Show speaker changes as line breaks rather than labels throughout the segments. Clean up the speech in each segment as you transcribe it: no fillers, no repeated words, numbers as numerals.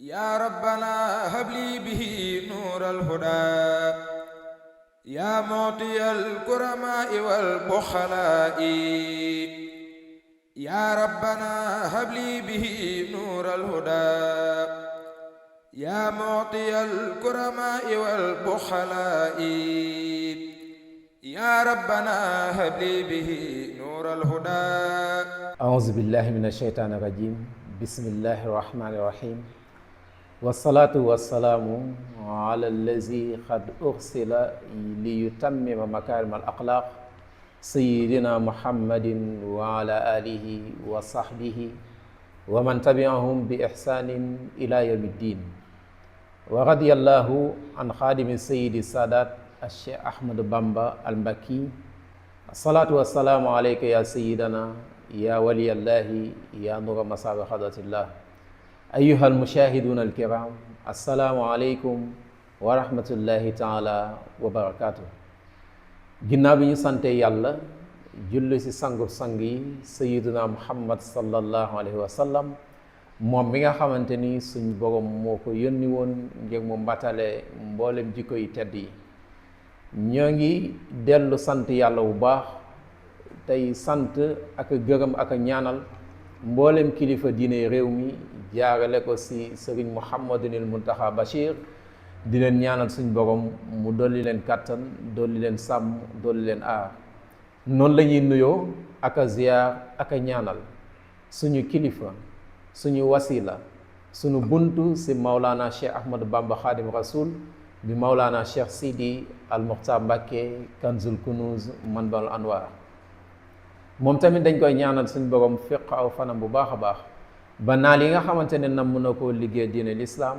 يا ربنا هب لي به نور الهدى يا معطي الكرماء والبخلاء يا ربنا هب لي به نور الهدى يا معطي الكرماء والبخلاء يا ربنا هب لي به نور الهدى.
أعوذ بالله من الشيطان الرجيم. بسم الله الرحمن الرحيم. والصلاة والسلام على الذي قد أرسل ليتمم مكارم الأخلاق سيدنا محمد وعلى آله وصحبه ومن تبعهم بإحسان إلى يوم الدين. ورضي الله عن خادم السيد السادات الشيخ أحمد بامبا المكي. الصلاة والسلام عليك يا سيدنا يا ولي الله يا نور مصاب حضرة الله. أيها المشاهدون الكرام، السلام عليكم ورحمة الله تعالى وبركاته. ginnaaw bi ñu sante yàlla julli ci sangu sang yi sayyiduna muhammad sallallahu alayhi wa sallam, moom mi nga xamante ni suñ borom moo ko yónni woon ngir mu mbatale mboolem jikko yi tedd yi. ñoo ngi dellu sant yàlla bu baax tey sant ak gërëm ak ñaanal mboolem kilifa diine réew mi jaarale ko ci sëriñ Mouhamadunil Muntaxa Bachir, di leen ñaanal suñ borom mu dolli leen kàttan, dolli leen sàmm, dolli leen aar. noonu la ñuy nuyoo ak a ziyaar ak a ñaanal suñu kilifa, suñu wasila, suñu buntu ci Maulana Cheikh Ahmadou Bamba Khadim Rasoul bi Maulana Cheikh Sidi Al Mukhtar Mbacké Kanzul Kunuz Manbal Anwar. moom tamit dañ koy ñaanal suñu borom fiq aw fanam bu baax a baax ba naal yi nga xamante ne nam mën na koo liggéey diine lislaam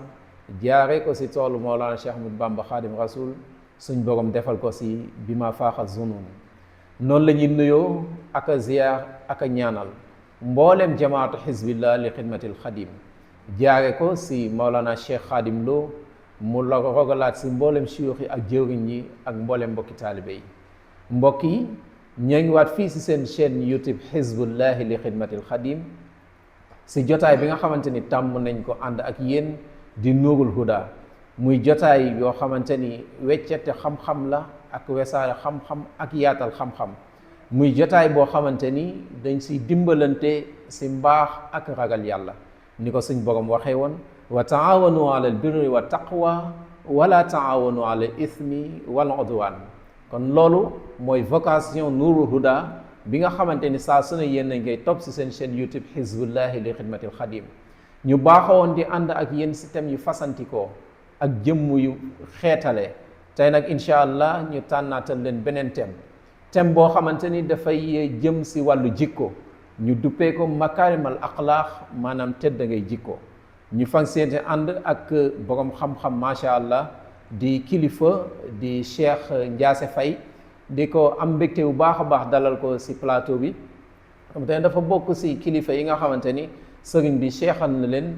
jaare ko ci toolu Maulana Cheikh Ahmadou Bamba Khadim Rasoul suñ borom defal ko ci bi ma faaxal zunun. noonu la ñuy nuyoo ak a ziyaar ak a ñaanal mboolem jamaatu xizbillah li xidmatil xadim, jaare ko ci Maulana Cheikh Khadim Lo mu la rogalaat ci mboolem siyuux yi ak jëwriñ yi ak mboolem mbokki taalibe yi. mbokk yi ñoo ngi waat fii ci seen chaîne YouTube xizbullahi li xidmatil xadim ci jotaay bi nga xamante ni tàmm nañ ko ànd ak yéen di nuurul huda, muy jotaay yoo xamante ni weccete xam-xam la ak wesaare xam-xam ak yaatal xam-xam, muy jotaay boo xamante ni dañ siy dimbalante ci mbaax ak ragal yàlla, ni ko suñ borom waxee woon wa taawanu ala al birri wa taqwa wala taawanu ala al ithmi wal udwan. kon loolu mooy vocation nuurul huda bi nga xamante ni saa su ne yéen nañ koy topp ci seen chaîne YouTube xizbullahi li xidmatil xadim. ñu baaxoon di ànd ak yéen ci thèmes yu fasantikoo ak jëmm yu xeetale. tey nag incha allah ñu tànnaatal leen beneen thème boo xamante ni dafay jëm ci wàllu jikko, ñu duppee ko makaarimal axlaax, maanaam tedd ngay jikko. ñu fan seente ànd ak borom xam-xam macha allah di kilifa di Cheikh Ndiasse Faye, di ko am mbégte bu baax a baax dalal ko ci plateau bi. xam te ne dafa bokk ci kilifa yi nga xamante ni sëriñ bi cheikhan na leen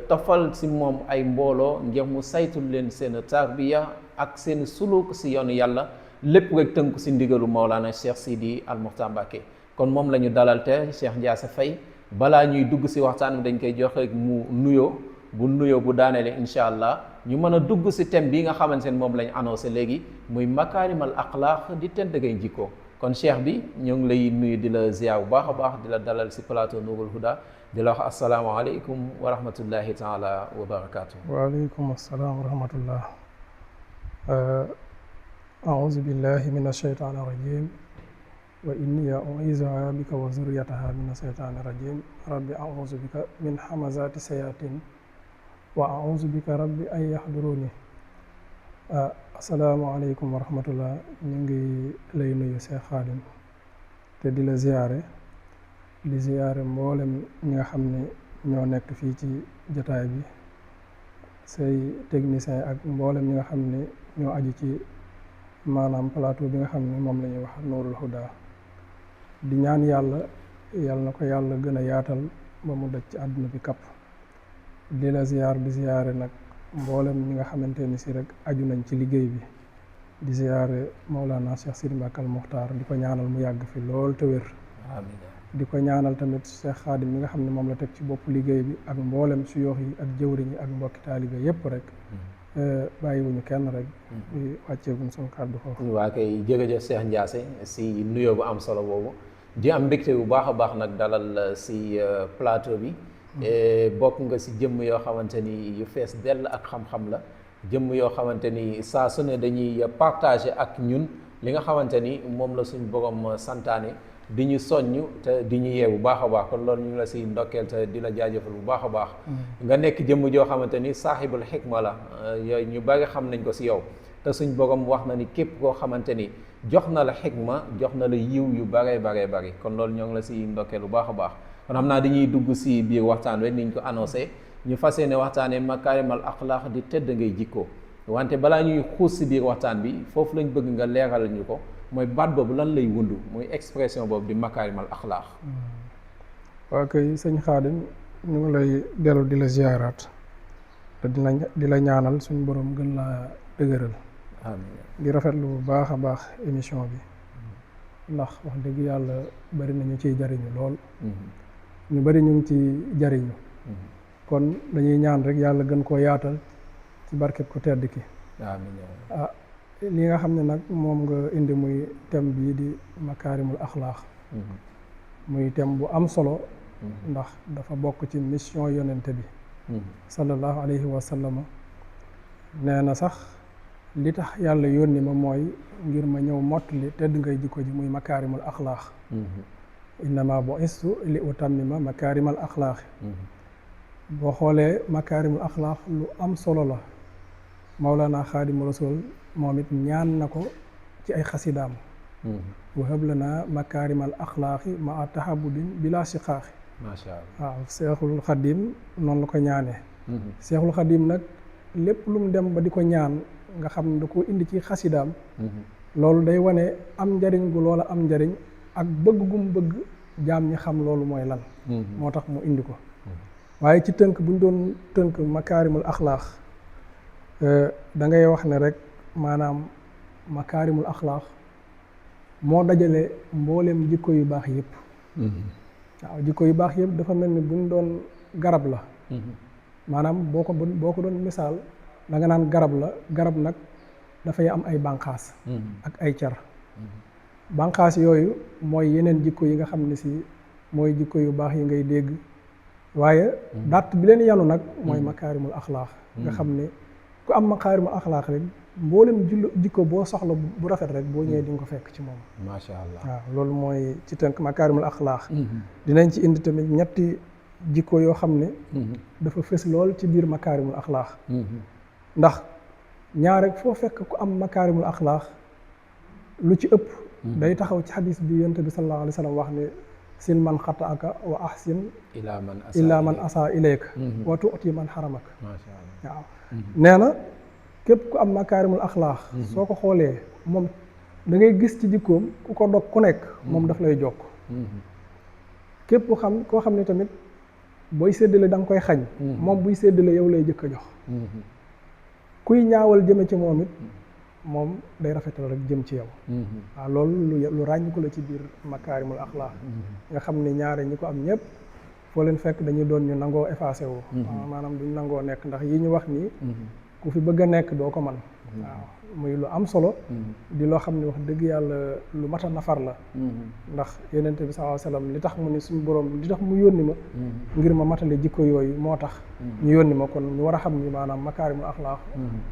tofal ci moom ay mbooloo ngir mu saytul leen seen tarbiya ak seen suluk ci yoonu yàlla, lépp rek tënku ci ndigalu Maulana Cheikh Sidi Al Mukhtar Mbacké. kon moom la ñu dalal te Cheikh Ndiasse Faye. balaa ñuy dugg ci waxtaan bi dañ koy jox rek mu nuyoo bu daaneele incha allah ñu mën a dugg ci thème bi nga xamante ne moom lañ annoncé léegi, muy makaarimal axlaaq di tedd ngay jikko. kon cheikh bi ñoo ngi lay nuyu di la ziyaar bu baax a baax, di la dalal ci plateau Nourul Huda, di la wax asalaamaaleykum wa rahmatullahi taala wa barakaatu.
waaleykum assalaam wa rahmatullah. auzu billahi min ashaytaani rajim wa inni u'iizuha bika wa zurriyataha min ashaytaani rajim rabbi auzu bika min hamazati sayatin wa auzu bika rabbi an yahduruni. asalaamaaleykum wa rahmatullah. ñu ngi lay nuyu Cheikh Khadim te di la ziyaare mboolem ñi nga xam ne ñoo nekk fii ci jotaay bi, say technicien ak mboolem ñi nga xam ne ñoo aju ci maanaam plateau bi nga xam ne moom la ñuy wax Nourul Huda. di ñaan yàlla na ko yàlla gën a yaatal ba mu daj ci àdduna bi kapp. di la ziyaar di ziyaare nag mboolem ñi nga xamante ni si rek aju nañ ci liggéey bi, di ziyaare Maulana Cheikh Sidi Mbacké Al Mukhtar, di ko ñaanal mu yàgg fi lool te wér.
amiin.
di ko ñaanal tamit Cheikh Khadim mi nga xam ne moom la teg ci bopp liggéey bi ak mboolem suyoox yi ak jëwriñ yi ak mbokki taalibe yépp rek bàyyiwuñu kenn rek di wàcceeguñ suñu kàddu foofu.
waa kay jërëjëf Cheikh Ndiassé si nuyoo bu am solo boobu di am mbégte bu baax a baax nag dalal si plateau bi bokk nga si jëmm yoo xamante ni yu fees dell ak xam-xam la jëmm yoo xamante ni saa su ne dañuy partager ak ñun li nga xamante ni moom la suñ borom santaane di ñu soññ te di ñu yee bu baax a baax kon loolu ñu la si ndokkeel te di la jaajëfal bu baax a baax nga nekk jëmm joo xamante ni saaxibul xikma la yooyu ñu bari xam nañ ko si yow te suñ borom wax na ni képp koo xamante ni jox na la xikma jox na la yiw yu baree bari kon loolu ñoo ngi la si ndokkeel bu baax a baax kon xam naa dañuy dugg si biir waxtaan we niñ ko annoncé ñu fas yéene waxtaanee makaarimal axlaaq di tedd ngay jikko wante balaa ñuy xuus si biir waxtaan bi foofu lañ bëgg nga leeral ñu ko mooy baat boobu lan lay wundu muy expression boobu di makaarimal axlaaq.
waaw kay sëñ Xaadim ñu ngi lay dellu di la ziyaaraat te di la ñaanal suñu borom gën laa dëgëral.
amiin
di rafetlu bu baax a baax émission bi ndax wax dëgg yàlla bari na ñu ciy jariñu lool. ñu bari ñu ngi ci jariñu. kon dañuy ñaan rek yàlla gën koo yaatal ci barkeb ku tedd ki.
amiin
li nga xam ne nag moom nga indi muy thème bii di makaarimul axlaax muy thème bu am solo ndax dafa bokk ci mission yonente bi sallallahu alayhi wa sallam nee na sax li tax yàlla yónni ma mooy ngir ma ñëw mottali tedd ngay jikko ji muy makaarimul axlaax innama bu'istu li utammima makaarimal axlaax boo xoolee makaarimul axlaax lu am solo la Mawlana Xaadimu Rasuul moom it ñaan na ko ci ay xasidaam wahab lana makaarimal axlaaqi ma a tahabudin bila siqaaxi
macha allah
waaw Seexul Xadim noonu la ko ñaanee Seexul Xadim nag lépp lu mu dem ba di ko ñaan nga xam ne da ko indi ci xasidaam loolu day wane am njariñ gu loola am njariñ ak bëgg gu mu bëgg jaam ñi xam loolu mooy lan moo tax mu indi ko waaye ci tënk bu ñu doon tënk makaarimul axlaax da ngay wax ne rek maanaam makaarimul axlaax moo dajale mboolem jikko yu baax yëpp waaw jikko yu baax yëpp dafa mel ni buñ doon garab la maanaam boo ko doon misaal da nga naan garab la garab nag dafay am ay bànqaas ak ay car bànqaas yooyu mooy yeneen jikko yi nga xam ne si mooy jikko yu baax yi ngay dégg waaye datt bi leen yanu nag mooy makaarimul axlaax nga xam ne ku am makaarimul axlaax rek mboolem jikko boo soxla bu rafet rek boo ñëwee di nga ko fekk ci moom.
macha allah
waaw loolu mooy ci tënk makaarimul axlaax dinañ ci indi tamit ñetti jikko yoo xam ne dafa fës lool ci biir makaarimul axlaax ndax ñaare foo fekk ku am makaarimul axlaax lu ci ëpp day taxaw ci xadis bi yonent bi sallallahu alayhi wa sallam wax ne sil man xataaka wa ahsin illa man asa ilayka wa tuuti man xaramaka waaw nee na képp ku am makaarimul axlaax soo ko xoolee moom da ngay gis ci jikkoom ku ko dog ku nekk moom daf lay jokk képp koo xam ne tamit booy séddale da nga koy xañ moom buy séddale yow lay jëkk a jox kuy ñaawal jëme ci moom it moom day rafetal rek jëm ci yow waaw loolu lu ràññ ko la ci biir makaarimul axlaax nga xam ne ñaare ñi ko am ñëpp foo leen fekk dañuy doon ñu nangoo effacé wu maanaam duñ nangoo nekk ndax yi ñu wax nii ku fi bëgg a nekk doo ko man waaw muy lu am solo di loo xam ne wax dëgg yàlla lu mat a nafar la ndax yonent bi sallallahu alayhi wasallam li tax mu ne suñu borom li tax mu yónni ma ngir ma matale jikko yooyu moo tax ñu yónni ma kon ñu war a xam ni maanaam makaarimul axlaax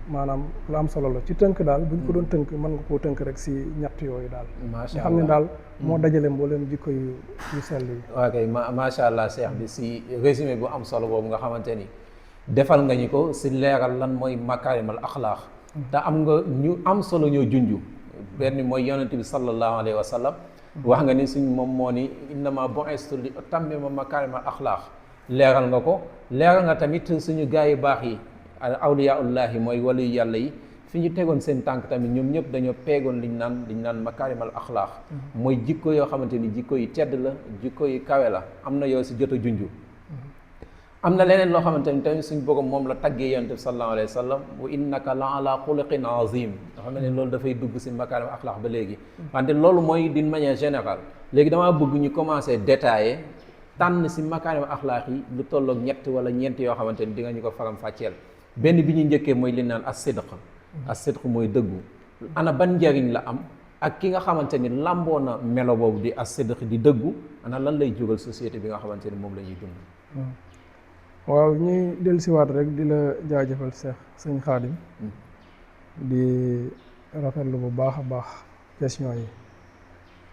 maanaam lu am solo la ci tënk daal buñ ko doon tënk mën nga koo tënk rek si ñett yooyu daal nga xam ne daal moo dajale mbooleem jikko yu sell yi
ok macha allah Cheikh bi si résumé bu am solo boobu nga xamante ni defal nga ñu ko si leeral lan mooy makaarimal axlaax te am nga ñu am solo ñoo junju benn mooy yonent bi sallallahu alayhi wa sallam wax nga ni suñ moom moo ni innama bu'istu li utammima makaarimal axlaax leeral nga ko leeral nga tamit suñu gaa yu baax yi awliyaullahi mooy waliyu yàlla yi fi ñu tegoon seen tànk tamit ñoom ñëpp dañoo peegoon liñ naan makaarimal axlaax mooy jikko yoo xamante ni jikko yi tedd la jikko yi kawe la am na yoo si jot a junju am na leneen loo xamante ni tamit suñ borom moom la taggee yonent bi sallallahu alayhi wa sallam wa innaka la ala xuluqin azim nga xam ne loolu dafay dugg si makaarim axlaax ba léegi wante loolu mooy d'une manière générale léegi damaa bëgg ñu commencer détailler tànn si makaarim axlaaq yi lu tolloog ñett wala ñeent yoo xamante ni di nga ñu ko faram fàcceel. benn bi ñu njëkkee mooy li naan as-sidq. as-sidq mooy dëggu. ana ban njariñ la am ak ki nga xamante ni làmboo na melo boobu di as-sidq di dëggu ana lan lay jógal société bi nga xamante ni moom la ñuy dund.
waaw ñuy dellusiwaat rek di la jaajëfal sëñ Xaadim di rafetlu bu baax a baax question yi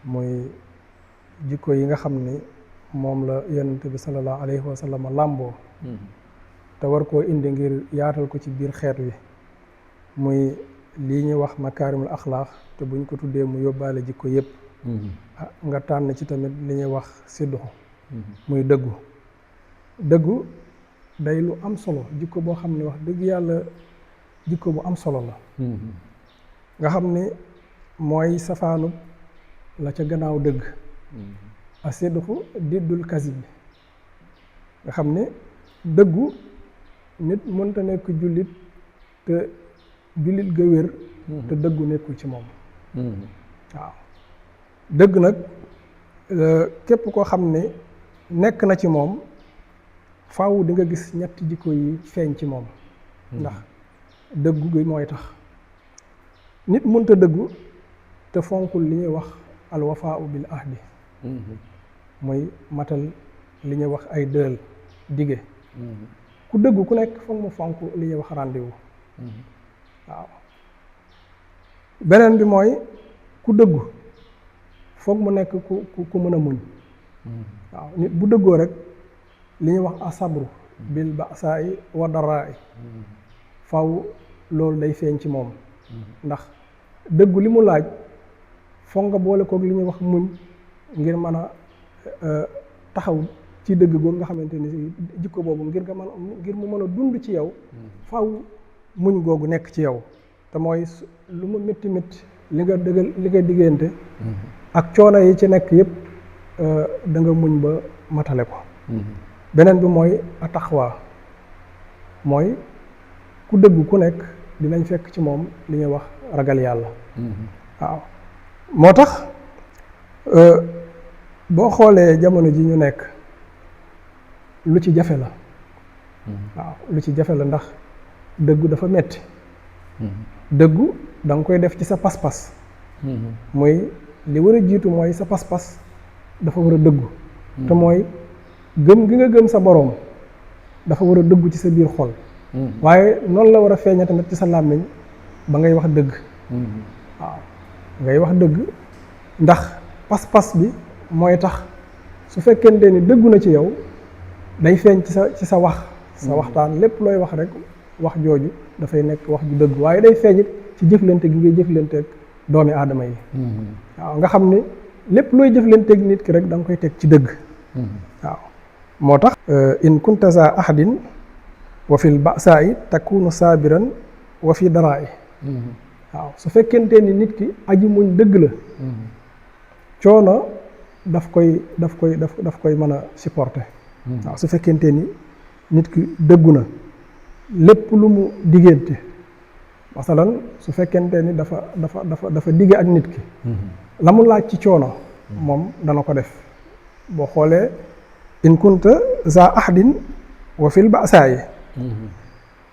muy jikko yi nga xam ni moom la yonent bi sallallahu alayhi wa sallam làmboo te war koo indi ngir yaatal ko ci biir xeet wi muy lii ñuy wax makaarimul axlaaq te buñ ko tuddee mu yóbbaale jikko yépp nga tànn ci tamit li ñuy wax sidqu muy dëggu day lu am solo jikko boo xam ne wax dëgg yàlla jikko bu am solo la nga xam ne mooy safaanu la ca gannaaw dëgg a sidqu diddul kasib bi nga xam ne dëggu nit mënta nekk jullit te jullit ga wér te dëggu nekkul ci moom waaw dëgg nag képp koo xam ne nekk na ci moom faaw di nga gis ñetti jikko yi feeñ ci moom ndax dëggu gi mooy tax nit mënta dëggu te fonkul li ñuy wax alwafaau bil ahdi mooy matal li ñuy wax ay dël dige ku dëggu ku nekk foog mu fonk li ñuy wax rendez-vous waaw beneen bi mooy ku dëggu foog mu nekk ku mën a muñ waaw nit bu dëggoo rek li ñuy wax asabru bil ba'sa'i wa darra'i faw loolu day feeñ ci moom ndax dëggu li mu laaj foog nga boole kook li ñuy wax muñ ngir mën a taxaw ci dëgg googu nga xamante ni jikko boobu ngir mu mën a dund ci yow faw muñ googu nekk ci yow te mooy lu mu métti li nga diggante ak coono yi ci nekk yépp da nga muñ ba matale ko beneen bi mooy ataqwa mooy ku dëgg ku nekk dinañ fekk ci moom li ñuy wax ragal yàlla waaw moo tax boo xoolee jamono ji ñu nekk lu ci jafe la waaw lu ci jafe la ndax dëggu dafa metti dëggu da nga koy def ci sa pas-pas mooy li war a jiitu mooy sa pas-pas dafa war a dëggu te mooy gëm gi nga gëm sa boroom dafa war a dëggu ci sa biir xol waaye noonu la war a feeña tamit ci sa làmmiñ ba ngay wax dëgg waaw ngay wax dëgg ndax pas-pas bi mooy tax su fekkente ni dëggu na ci yow day feeñ ci sa wax sa waxtaan lépp looy wax rek wax jooju dafay nekk wax ju dëgg waaye day feeñit ci jëflante gi ngay jëflanteeg doomi aadama yi waaw nga xam ni lépp looy jëflanteeg nit ki rek da nga koy teg ci dëgg waaw moo tax in kunta za ahadin wa fil ba'sa'i takunu sabiran wa fi dara'i waaw su fekkente ni nit ki aji muñ dëgg la coono daf koy mën a supporter waaw su fekkente ni nit ki dëggu na lépp lu mu diggante masalan su fekkente ni dafa digge ak nit ki la mu laaj ci coono moom dana ko def boo xoolee in kunta za ahdin wa fil ba'sa'i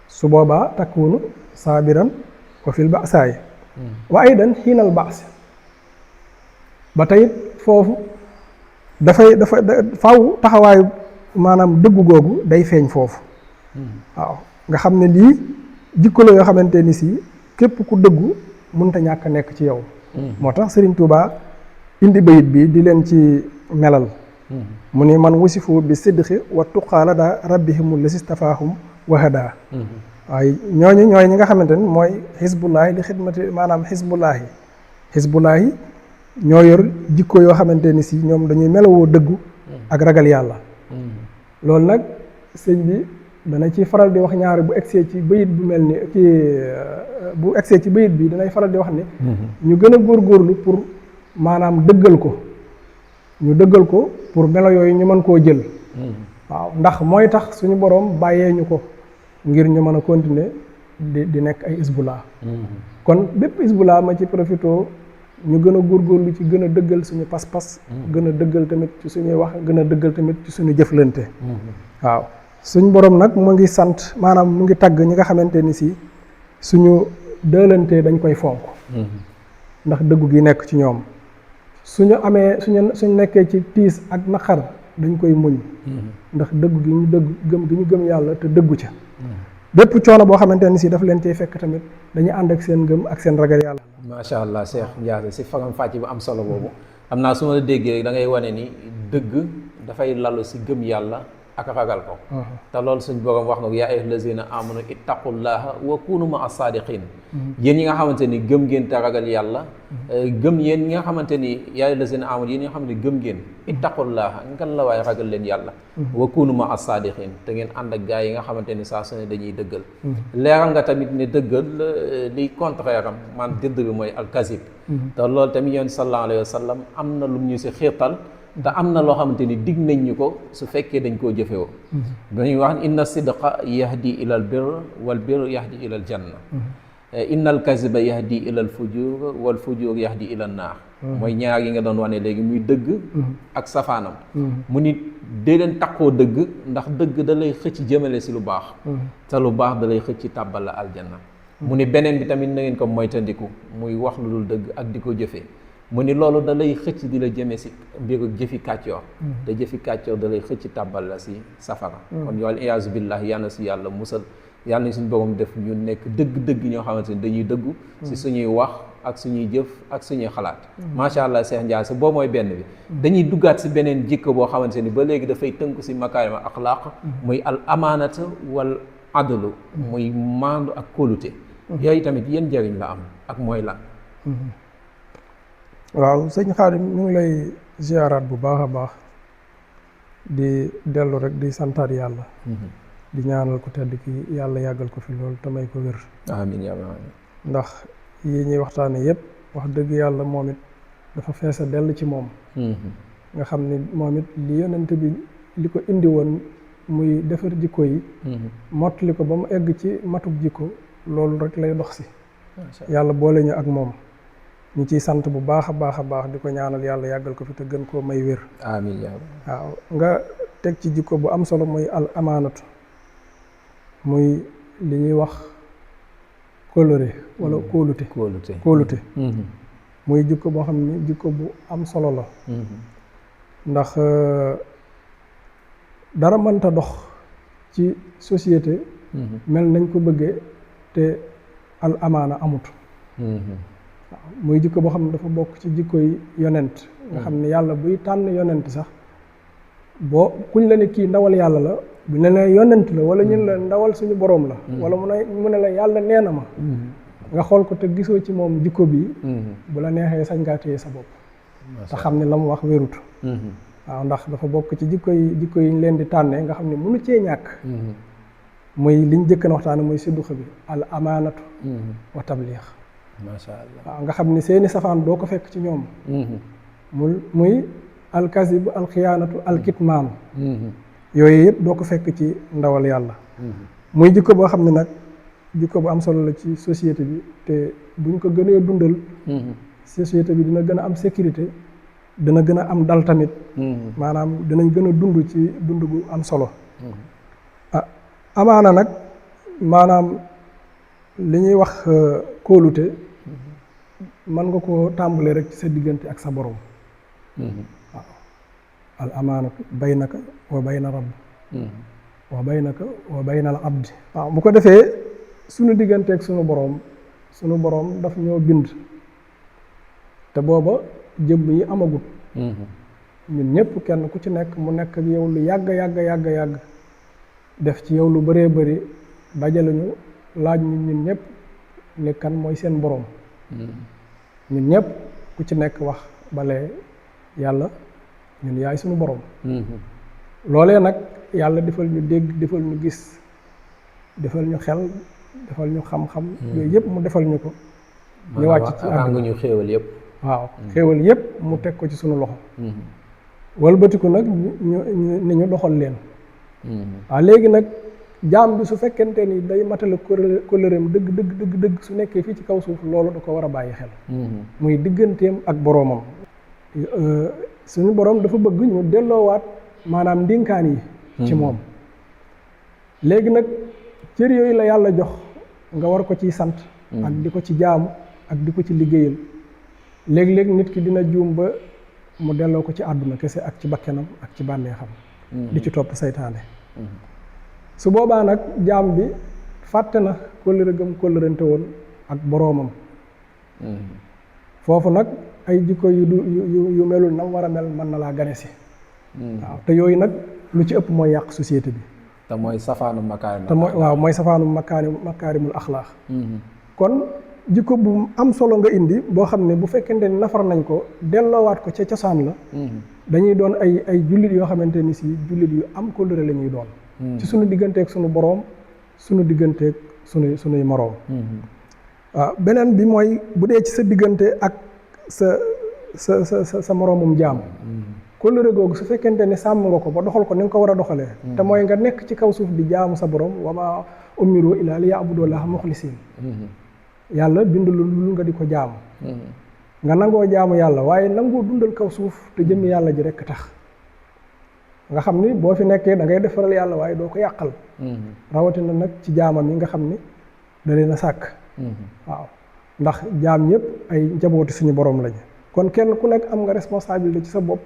su boobaa takunu sabiran wa fil ba'sa'i wa aydan xiinal ba's ba tey foofu dafa faw taxawaayu maanaam dëggu googu day feeñ foofu waaw nga xam ne lii jikko la yoo xamante ni si képp ku dëggu mënta ñàkk a nekk ci yow moo tax Sëriñ Tuubaa indi bayit bi di leen ci melal mu ni man wasifu bi sidqi wa tuqaa la daa rabbihimul lasi stafaahum wa hadaa waaye ñooñu ñooy ñi nga xamante ni mooy xisbullaahi li xidmati maanaam xisbullaahi ñoo yor jikko yoo xamante ni si ñoom dañuy melowoo dëggu ak ragal yàlla loolu nag sëñ bi dana ci faral di wax ñaari bu egsee ci bayit bu mel ni bu egsee ci bayit bi danay faral di wax ni ñu gën a góorgóorlu pour maanaam dëggal ko ñu dëggal ko pour melo yooyu ñu mën koo jël waaw ndax mooy tax suñu boroom bàyyee ñu ko ngir ñu mën a continuer di nekk ay isbulaa kon bépp isbulaa ma ci profito ñu gën a góorgóorlu ci gën a dëggal suñu pas-pas gën a dëggal tamit ci suñuy wax gën a dëggal tamit ci suñu jëflante waaw suñ borom nag mu ngi sant maanaam mu ngi tagg ñi nga xamante ni si suñu dëlante dañ koy fonk ndax dëggu gi nekk ci ñoom suñu nekkee ci tiis ak naqar dañ koy muñ ndax dëggu gi ñu gëm yàlla te dëggu ca bépp coono boo xamante ni si daf leen cay fekk tamit dañuy ànd ak seen ngëm ak seen ragal yàlla.
macha allah Cheikh Ndiassé si faram fàcc bu am solo boobu xam naa su ma la déggee da ngay wane ni dëgg dafay lalu si gëm yàlla ak ragal ko te loolu suñ borom wax na ko yaa ayyuhal lazina amanu ittaqullaha wa kunu ma as-sadiqin yéen ñi nga xamante ni gëm ngeen te ragal yàlla gëm yéen ñi nga xamante ni yaa ayyuhal lazina amanu yéen ñi nga xam ne gëm ngeen ittaqullaha ngan la waaye ragal leen yàlla wa kunu ma as-sadiqin te ngeen ànd ak gaa yi nga xamante ni saa su ne dañuy dëggal leeral nga tamit ne dëggal liy contraire am man dëdd bi mooy al-kazib te loolu tamit yonent sallallahu alayhi wa sallam am na lu ñu si xiirtal te am na loo xamante ni dig nañ ñu ko su fekkee dañ koo jëfewoo dañuy wax inna sidqa yahdi ila al birr wal birr yahdi ila al janna inna al kaziba yahdi ila al fujur wal fujur yahdi ila an naar mooy ñaar yi nga doon wane léegi muy dëgg ak safaanam mu ni dee leen takkoo dëgg ndax dëgg da lay xëcc jëmale si lu baax te lu baax da lay xëcc tàbbal la aljanna mu ni beneen bi tamit na ngeen ko moytandiku muy wax lu dul dëgg ak di ko jëfee mu ni loolu da lay xëcc di la jëme si mbiru jëfi kàccoor te jëfi kàccoor da lay xëcc tàbbal la si safara kon yool iyaazu billah yal na si yàlla musal yàlla nañ suñu borom def ñu nekk dëgg-dëgg ñoo xamante ni dañuy dëggu si suñuy wax ak suñuy jëf ak suñuy xalaat macha allah Cheikh Ndiassé boobu mooy benn bi dañuy duggaat si beneen jikko boo xamante ni ba léegi dafay tënku si makaarima axlaaq muy al amaanata wal adlu muy maandu ak kóolute yooyu tamit yéen njëriñ la am ak mooy lan
waaw sëñ Xaadim ñu ngi lay ziaraat bu baax a baax di dellu rek di santaat yàlla di ñaanal ko tedd ki yàlla yàggal ko fi loolu te may ko wér
amiin yaa rabbi
ndax yi ñuy waxtaane yépp wax dëgg yàlla moom it dafa feesa dell ci moom nga xam ni moom it li yonent bi li ko indi woon muy defar jikko yi mottali ko ba mu egg ci matuk jikko loolu rek lay dox si yàlla boole ñu ak moom ñu ciy sant bu baax a baax a baax di ko ñaanal yàlla yàggal ko fi te gën koo may wér
amiin
waaw nga teg ci jikko bu am solo muy al amaanatu muy li ñuy wax kóllëre wala kóolute muy jikko boo xam ni jikko bu am solo la ndax dara mënta dox ci société mel nañ ko bëggee te al amaana amut waaw muy jikko boo xam ne dafa bokk ci jikko yi yonent nga xam ne yàlla buy tànn yonent sax boo kuñ la ne kii ndawal yàlla la bu ne la yonent la wala ñun la ndawal suñu boroom la wala mu ne la yàlla nee na ma nga xool ko te gisoo ci moom jikko bi bu la neexee sañ ngaa téye sa bopp te xam ne la mu wax wérut waaw ndax dafa bokk ci jikko yi ñu leen di tànnee nga xam ne mënu cee ñàkk muy liñ jëkk na waxtaane muy sidduq bi al amaanatu wa tabliix
macha allah
waaw nga xam ni seeni safaan doo ko fekk ci ñoom muy alkazib alxiyaanatu alkitmaan yooyu yëpp doo ko fekk ci ndawal yàlla muy jikko boo xam ne nag jikko bu am solo la ci société bi te buñ ko gënee dundal société bi dina gën a am sécurité dina gën a am dal tamit maanaam dinañ gën a dund ci dund gu am solo amaana nag maanaam li ñuy wax kóolute mën nga ko tàmbalee rek ci sa diggante ak sa borom waaw al amaanatu baynaka wa bayna rabb wa baynaka wa bayna al abdi waaw bu ko defee suñu diggante ak suñu boroom daf ñoo bind te booba jëmm yi amagut ñun ñëpp kenn ku ci nekk mu nekk ak yow lu yàgg def ci yow lu bëree bëri dajale ñu laaj ñun ñëpp ne kan mooy seen boroom ñun ñëpp ku ci nekk wax bale yàlla ñun yaay suñu boroom loolee nag yàlla defal ñu dégg defal ñu gis defal ñu xel defal ñu xam-xam yooyu yëpp mu defal ñu ko ñu wàcc ci àdduna
ñu xéewal yëpp
waaw xéewal yëpp mu teg ko ci suñu loxo walbatiku nag ni ñu doxal leen waaw léegi nag jaam bi su fekkente ni day matale kóllëreem dëgg su nekkee fii ci kaw suuf loolu da ko war a bàyyi xel muy digganteem ak boroomam suñu boroom dafa bëgg ñu delloowaat maanaam ndénkaan yi ci moom léegi nag cër yooyu la yàlla jox nga war ko ciy sant ak di ko ci jaamu ak di ko ci liggéeyal léeg-léeg nit ki dina juum ba mu delloo ko ci àdduna kese ak ci bakkenam ak ci bànneexam di ci topp saytaane su boobaa nag jaam bi fàtte na kóllëre gëm kóllërante woon ak boroomam foofu nag ay jikko yu melul nam war a mel mën na laa gane si waaw te yooyu nag lu ci ëpp mooy yàq société bi
te mooy safaanu makaarim
te mooy safaanu makaarimul axlaax kon jikko bu am solo nga indi boo xam ne bu fekkente ni nafar nañ ko delloowaat ko ca cosaan la dañuy doon ay jullit yoo xamante ni si jullit yu am kóllëre la ñuy doon ci suñu digganteeg suñu boroom suñu digganteeg suñuy moroom waaw beneen bi mooy bu dee ci sa diggante ak sa moroomum jaam kóllëre googu su fekkente ne sàmm nga ko ba doxal ko ni nga ko war a doxalee te mooy nga nekk ci kaw suuf di jaamu sa borom wa maa umiru illaa liya'budullaaha muxlisiin yàlla bindu lu nga di ko jaamu nga nangoo jaamu yàlla waaye nangoo dundal kaw suuf te jëmmi yàlla ji rekk tax nga xam ni boo fi nekkee da ngay defaral yàlla waaye doo ko yàqal rawatina nag ci jaamam yi nga xam ni da leen a sàkk waaw ndax jaam ñëpp ay njabooti suñu borom lañu kon kenn ku nekk am nga responsabilité ci sa bopp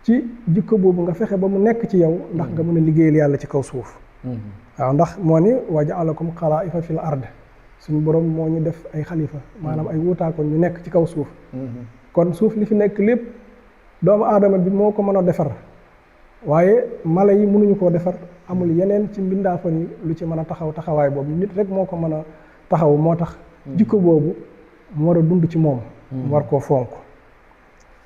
ci jikko boobu nga fexe ba mu nekk ci yow ndax nga mën a liggéeyal yàlla ci kaw suuf waaw ndax moo ni wa ja'alakum xalaa'ifa fil ard suñu borom moo ñu def ay xalifa maanaam ay wuutaakoon ñu nekk ci kaw suuf kon suuf li fi nekk lépp doomu aadama bi moo ko mën a defar waaye mala yi mënuñu koo defar amul yeneen ci mbindaafan yi lu ci mën a taxawaay boobu nit rek moo ko mën a taxaw moo tax jikko boobu mu war a dund ci moom mu war koo fonk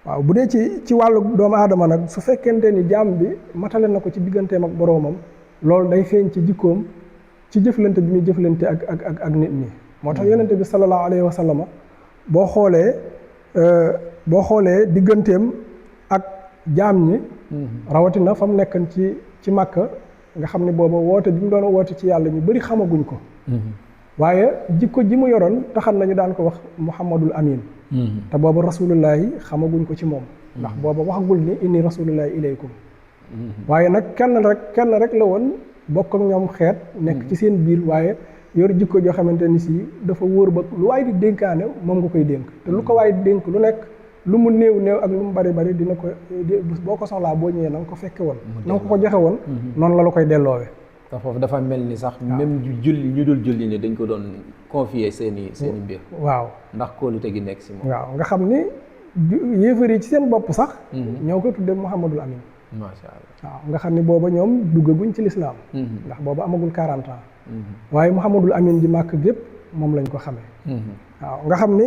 waaw bu dee ci wàllu doomu aadama nag su fekkente ni jaam bi matale na ko ci digganteem ak boroomam loolu day feeñ ci jikkoom ci jëflante bi muy jëflante ak nit ñi moo tax yonente bi sallallahu alayhi wa sallam boo xoolee digganteem ak jaam ñi rawatina fa mu nekkan ci Màkka nga xam ne booba woote bi mu doon woote ci yàlla ñu bari xamaguñ ko waaye jikko ji mu yoroon taxal nañu daan ko wax Muhammadul Amin te booba rasulullahi xamaguñ ko ci moom ndax booba waxagul ni inni rasulullahi ilaykum waaye nag kenn rek la woon bokk ak ñoom xeet nekk ci seen biir waaye yor jikko joo xamante ni si dafa wóor ba lu waay di dénkaane moom nga koy dénk te lu ko waay di dénk lu nekk lu mu néew ak lu mu bari dina ko boo ko soxlaa boo ñëwee na nga ko fekke woon na nga ko joxe woon noonu la koy delloowee
te foofu dafa mel ni sax même ñu dul julli ni dañ ko doon confier seeni mbir
waaw ndax
kóolute gi nekk si moom
waaw nga xam ni yéefar yi ci seen bopp sax ñoo ko tuddee Muhammadul Amin
macha allah
waaw nga xam ni booba ñoom duggaguñ ci lislaam ndax booba amagul 40 ans waaye Muhammadul Amin ji màkk gépp moom lañ ko xamee waaw nga xam ni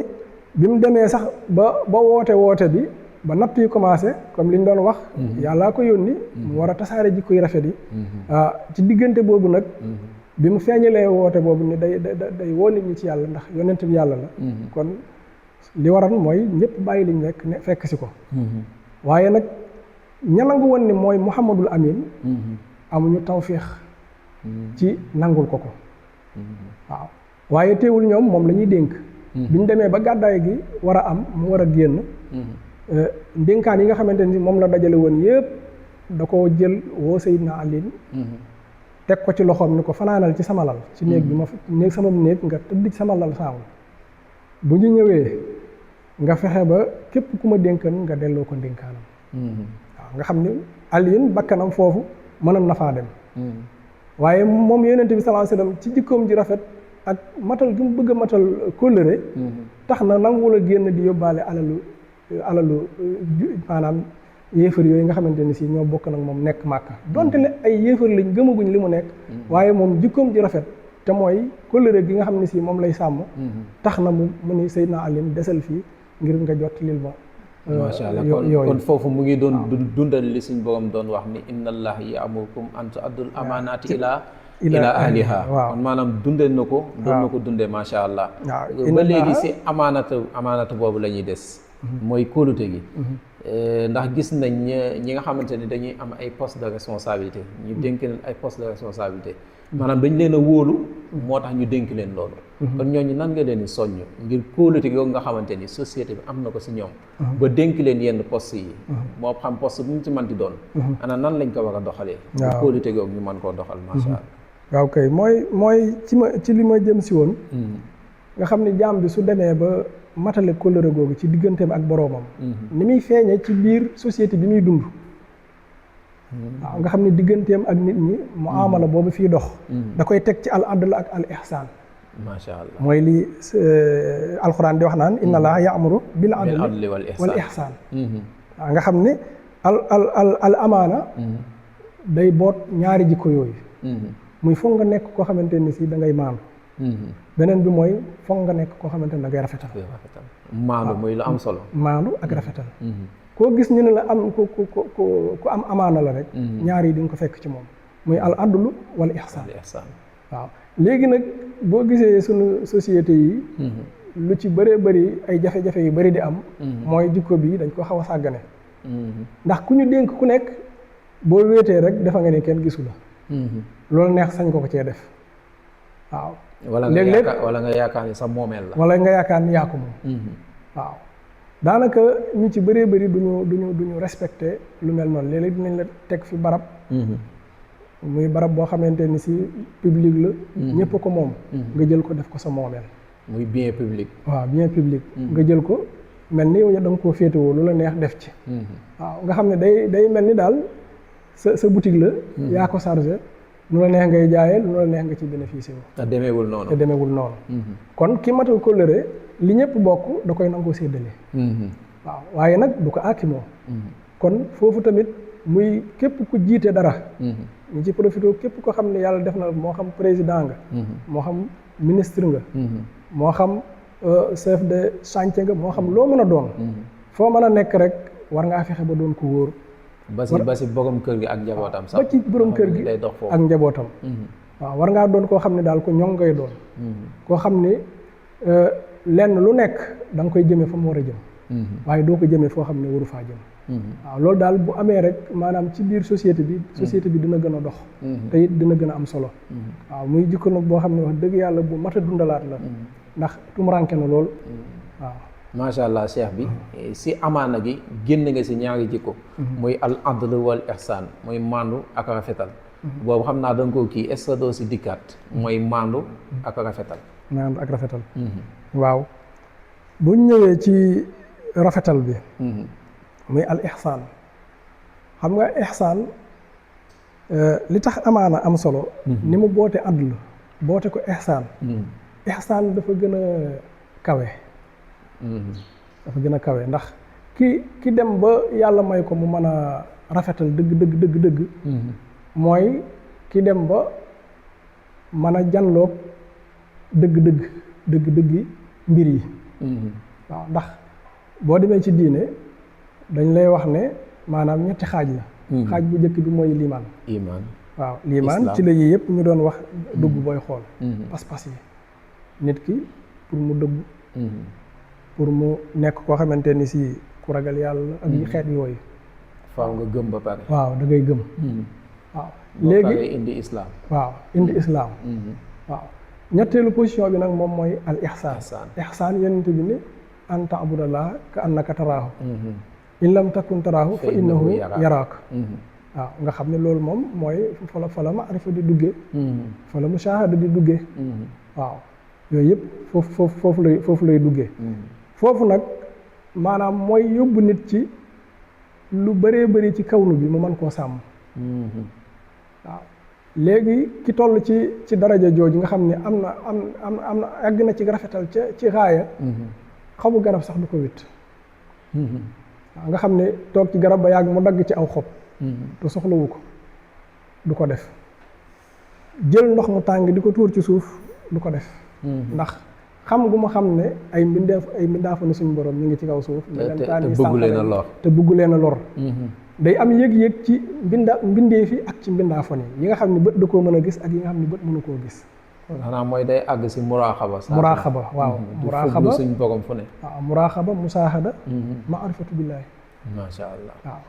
bi mu demee sax ba woote bi ba natt yi commencé comme li ñu doon wax yàllaa ko yónni mu war a tasaare jikko yu rafet yi ci diggante boobu nag bi mu feeñalee woote boobu ni day woo nit ñi ci yàlla ndax yonent bi yàlla la kon li waral mooy ñëpp bàyyi liñ nekk ne fekk si ko waaye nag ña nangu woon ni mooy Muhammadul Amin amuñu tawféex ci nangul ko waaw waaye teewul ñoom moom la ñuy dénk bi ñu demee ba gàddaay gi war a am mu war a génn ndénkaan yi nga xamante ni moom la dajale woon yëpp da ko jël woo Seydina Ali teg ko ci loxoom ni ko fanaanal ci sama lal ci néeg bi sama néeg nga tëdd ci sama lal saamu bu ñu ñëwee nga fexe ba képp ku ma dénkan nga delloo ko ndénkaanam waaw nga xam ni Ali bakkanam foofu mënoon na faa dem waaye moom Yonent bi sallallahu alayhi wasallam ci jikkoom ji rafet ak matal gi mu bëgg a matal kóllëre tax na nanguwul a génn di yóbbaale alalu maanaam yéefar yooyu nga xamante ni si ñoo bokk nag moom nekk Màkka donte ne ay yéefar lañ gëmaguñ li mu nekk waaye moom jikkoom ji rafet te mooy kóllëre gi nga xam ne si moom lay sàmm tax na mu ni Seydina Ali desal fii ngir nga jot lil ma
macha allah kon foofu mu ngi doon dundal li suñ borom doon wax ni inna allaha ya'murukum an tu'addul amaanaati ila ahliha kon maanaam dundee na ko doon na ko dundee macha allah ba léegi si amaanatu boobu la ñuy des mooy kóolute gi ndax gis nañ ñi nga xamante ni dañuy am ay poste de responsabilité ñu dénk leen ay poste de responsabilité maanaam dañ leen a wóolu moo tax ñu dénk leen loolu kon ñooñu nan nga leen di soññ ngir kóolute googu nga xamante ni société bi am na ko si ñoom ba dénk leen yenn poste yi moo xam poste bu mu ci manti doon ana nan lañ ko war a doxalee ba kóolute googu ñu mën koo doxal macha allah
waaw kay mooy ci li ma jëm si woon nga xam ne jaam bi su demee ba matale kóllëre googu ci digganteem ak boroomam ni muy feeñee ci biir société bi muy dund waaw nga xam ne digganteem ak nit ñi mu amala boobu fii dox da koy teg ci al adl ak al ihsaan
macha allah
mooy li alxuraan di wax naan inna allaha ya'muru bil adli wal ihsaan waaw nga xam ne al amaana day boot ñaari jikko yooyu muy foog nga nekk koo xamante ni si da ngay maandu beneen bi mooy foog nga nekk koo xamante ni da ngay rafetal
maandu muy lu am solo
maandu ak rafetal koo gis ñu ne la am ku am amaana la rek ñaar yi di nga ko fekk ci moom muy al adlu wal ihsaan waaw léegi nag boo gisee sunu société yi lu ci bëree bëri ay jafe-jafe yu bëri di am mooy jikko bi dañ ko xaw a sàggane ndax ku ñu dénk ku nekk boo wéetee rek defa nga ne kenn gisu la loolu neex sañ ko cee def waaw léeg-léeg
wala nga yaakaar ni sa moomeel la
wala nga yaakaar ni yaa ko moom waaw daanaka ñu ci bëree bëri duñu respecté lu mel noonu léeg-léeg dinañ la teg fi barab muy barab boo xamante ni si public la ñëpp ko moom nga jël ko def ko sa moomeel
muy bien public
waaw bien public nga jël ko mel ni yow da nga koo féetewoo lu la neex def ci waaw nga xam ne day mel ni daal sa boutique la yaa ko chargé lu la neex ngay jaayee lu la neex nga ci bénéficié wu
te demeewul noonu
kon ki matal kóllëre li ñëpp bokk da koy nangoo séddale waaw waaye nag du ko aakimoo kon foofu tamit muy képp ku jiite dara ñu ci profité képp ko xam ne yàlla def na moo xam président nga moo xam ministre nga moo xam chef de chantier nga moo xam loo mën a doon foo mën a nekk rek war ngaa fexe ba doon ko wóor
ba si borom kër gi ak njabootam sax
ba ci borom kër gi ak njabootam waaw war ngaa doon koo xam ne daal ko ñoŋ ngay doon koo xam ne lenn lu nekk da nga koy jëmee fa mu war a jëm waaye doo ko jëmee foo xam ne waru faa jëm waaw loolu daal bu amee rek maanaam ci biir société bi dina gën a dox te it dina gën a am solo waaw muy jikko nag boo xam ne wax dëgg yàlla bu mat a dundalaat la ndax tumuranke na lool waaw
macha allah cheikh bi si amaana gi génn nga si ñaari jikko muy al adl wal ihsaan muy maandu ak rafetal boobu xam naa da nga koo kii est-ce que doo si dikkaat mooy maandu ak rafetal
waaw bu ñëwee ci rafetal bi muy al ihsaan xam nga ihsaan li tax amaana am solo ni mu boote adl boote ko ihsaan dafa gën a kawe ndax ki dem ba yàlla may ko mu mën a rafetal dëgg mooy ki dem ba mën a janloog dëgg mbir yi waaw ndax boo demee ci diine dañ lay wax ne maanaam ñetti xaaj la xaaj bu njëkk bi mooy liimaan waaw liimaan ci la yii yëpp ñu doon wax dugg booy xool pas-pas yi nit ki pour mu dëgg pour mu nekk koo xamante ni si ku ragal yàlla ak yi xeet yooyu
faaw nga gëm ba pare
waaw da ngay gëm waaw léegi
indi islaam
waaw ñetteelu position bi nag moom mooy al ihsaan yonent bi ni an ta'budallaha ka annaka taraahu in lam takun taraahu fa innahu yaraak waaw nga xam ne loolu moom mooy fa la maarifa di duggee fa la mushahada di duggee waaw yooyu yëpp foofu lay duggee foofu nag maanaam mooy yóbbu nit ci lu bëree bëri ci kawnu bi mu mën koo sàmm waaw léegi ki toll ci daraja jooju nga xam ne am na àgg na ci rafetal ci raaya xobu garab sax du ko witt waaw nga xam ne toog ci garab ba yàgg mu dagg ci aw xob te soxlawu ko du ko def jël ndox mu tàng di ko tuur ci suuf du ko def ndax xam gu ma xam ne ay mbindaafa ne suñu borom ñu ngi ci kaw suuf te bëggu leen a lor day am yëg-yëg ci mbindee fi ak ci mbindaafa yi nga xam ne bët da koo mën a gis ak yi nga xam ne bët mënu koo gis
xanaa mooy day àgg si muraaxaba
waaw muraaxaba
suñ borom fu ne
waaw muraaxaba musaahada maarifatu billaahi
macha allah
waaw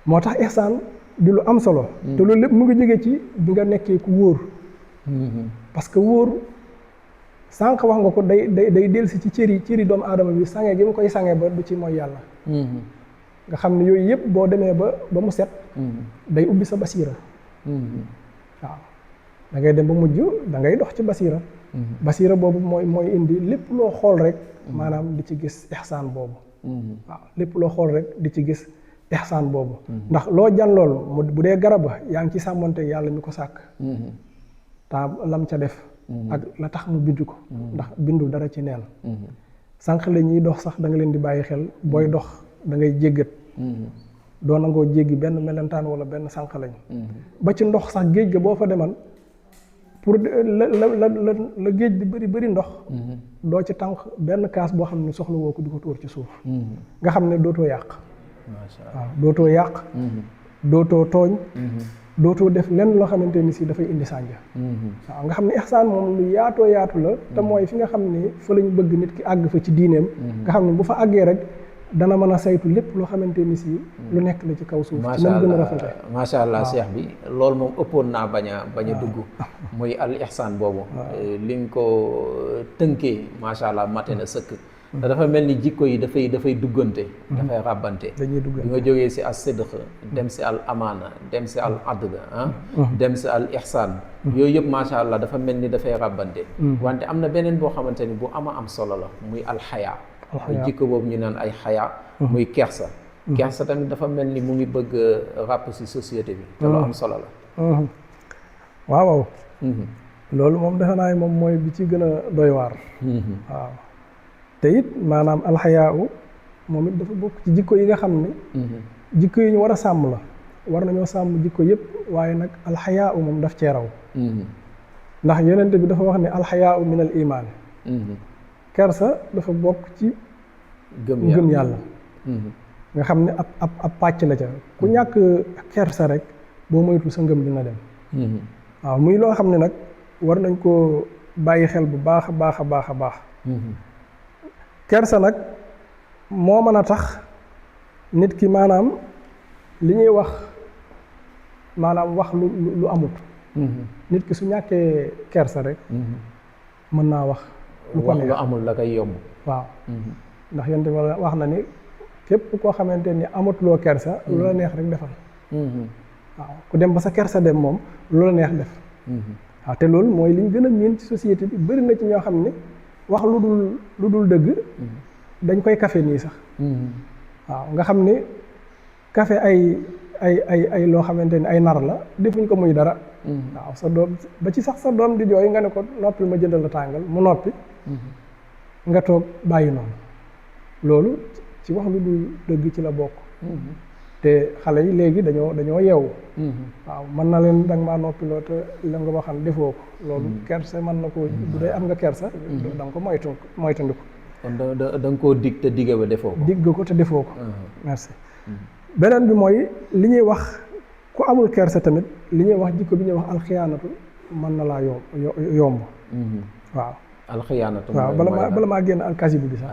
moo tax ihsaan di lu am solo te loolu lépp mu ngi jóge ci bi nga nekkee ku wóor parce que wóor sànq wax nga ko day dellusi ci cëri doomu aadama bi sange gi mu koy sange ba du ci mooy yàlla nga xam ne yooyu yëpp boo demee ba mu set day ubbi sa basiira waaw da ngay dem ba mujj da ngay dox ci basiira basiira boobu mooy indi lépp loo xool rek maanaam di ci gis ihsaan boobu waaw lépp loo xool rek di ci gis ihsaan boobu ndax loo jan lool bu dee garab yaa ngi ci sàmmonte yàlla mi ko sàkk temps lam ca def ak la tax mu bind ko ndax bindu dara ci neen sànq la ñuy dox sax da nga leen di bàyyi xel booy dox da ngay jéggat doo nangoo jéggi benn melentaan wala benn sànq lañ ba ci ndox sax géej ga boo fa deman pour la géej di bëri ndox doo ci tànk benn kaas boo xam ne soxla woo ko di ko tuur ci suuf nga xam ne dootoo yàq waaw dootoo yàq dootoo tooñ dootoo def lenn loo xamante ni si dafay indi sànja waaw nga xam ne ihsaan moom lu yaatoo yaatu la te mooy fi nga xam ne fa lañ bëgg nit ki àgg fa ci diineem nga xam ne bu fa àggee rek dana mën a saytu lépp loo xamante ni si lu nekk la ci kaw suuf ci nam gën a rafete
macha allah cheikh bi loolu moom ëppoon naa bañ a dugg muy al ihsaan boobu li nga ko tënkee macha allah mate na sëkk te dafa mel ni jikko yi dafay duggante dafay ràbbante
dañuy duggante
bi nga jógee si al sidq dem si al amaana dem si al adl dem si al ihsaan yooyu yëpp macha allah dafa mel ni dafay ràbbante wante am na beneen boo xamante ni bu am solo la muy al xayaa muy jikko boobu ñu naan ay xayaa muy kersa kersa tamit dafa mel ni mu ngi bëgg ràpp si société bi te lu am solo la
waaw loolu moom defe naa moom mooy bi ci gën a doy waar waaw te it maanaam alxayaa moom it dafa bokk ci jikko yi nga xam ne jikko yi ñu war a sàmm la war nañoo sàmm jikko yëpp waaye nag alxayaa moom daf cee raw ndax yonent bi dafa wax ne alxayaa min al imaan kersa dafa bokk ci gëm yàlla nga xam ne ab pàcc la ca ku ñàkk kersa rek boo moytul sa ngëm dina dem waaw muy loo xam ne nag war nañ koo bàyyi xel bu baax a baax a baax a baax kersa nag moo mën a tax nit ki maanaam li ñuy wax maanaam wax lu amut nit ki su ñàkkee kersa rek mën naa wax
lu amul la koy yomb
waaw ndax yonte wax na ni képp koo xamante ni amatuloo kersa lu la neex rek defal waaw ku dem ba sa kersa dem moom lu la neex def waaw te loolu mooy li ñu gën a miin ci société bi bëri na ci ñoo xam ne wax lu dul dëgg dañ koy kafe nii sax waaw nga xam ni kafe ay loo xamante ni ay nar la defuñ ko muy dara waaw sa doom ba ci sax sa doom di jooy nga ne ko noppil ma jëndal la tàngal mu noppi nga toog bàyyi noonu loolu ci wax lu dul dëgg ci la bokk te xale yi léegi dañoo yeewu waaw mën na leen danga maa noppiloo te la nga waxan defoo ko loolu kersa mën na ko bu dee am nga kersa da nga ko moytandiku
kon da nga koo dig te digge ba defoo ko
digg ko te defoo ko merci beneen bi mooy li ñuy wax ku amul kersa tamit li ñuy wax jikko bi ñuy wax alxiyaanatu mën na laa yomb waaw
alxiyaanatu
waaw bala maa génn alkasibu bi sax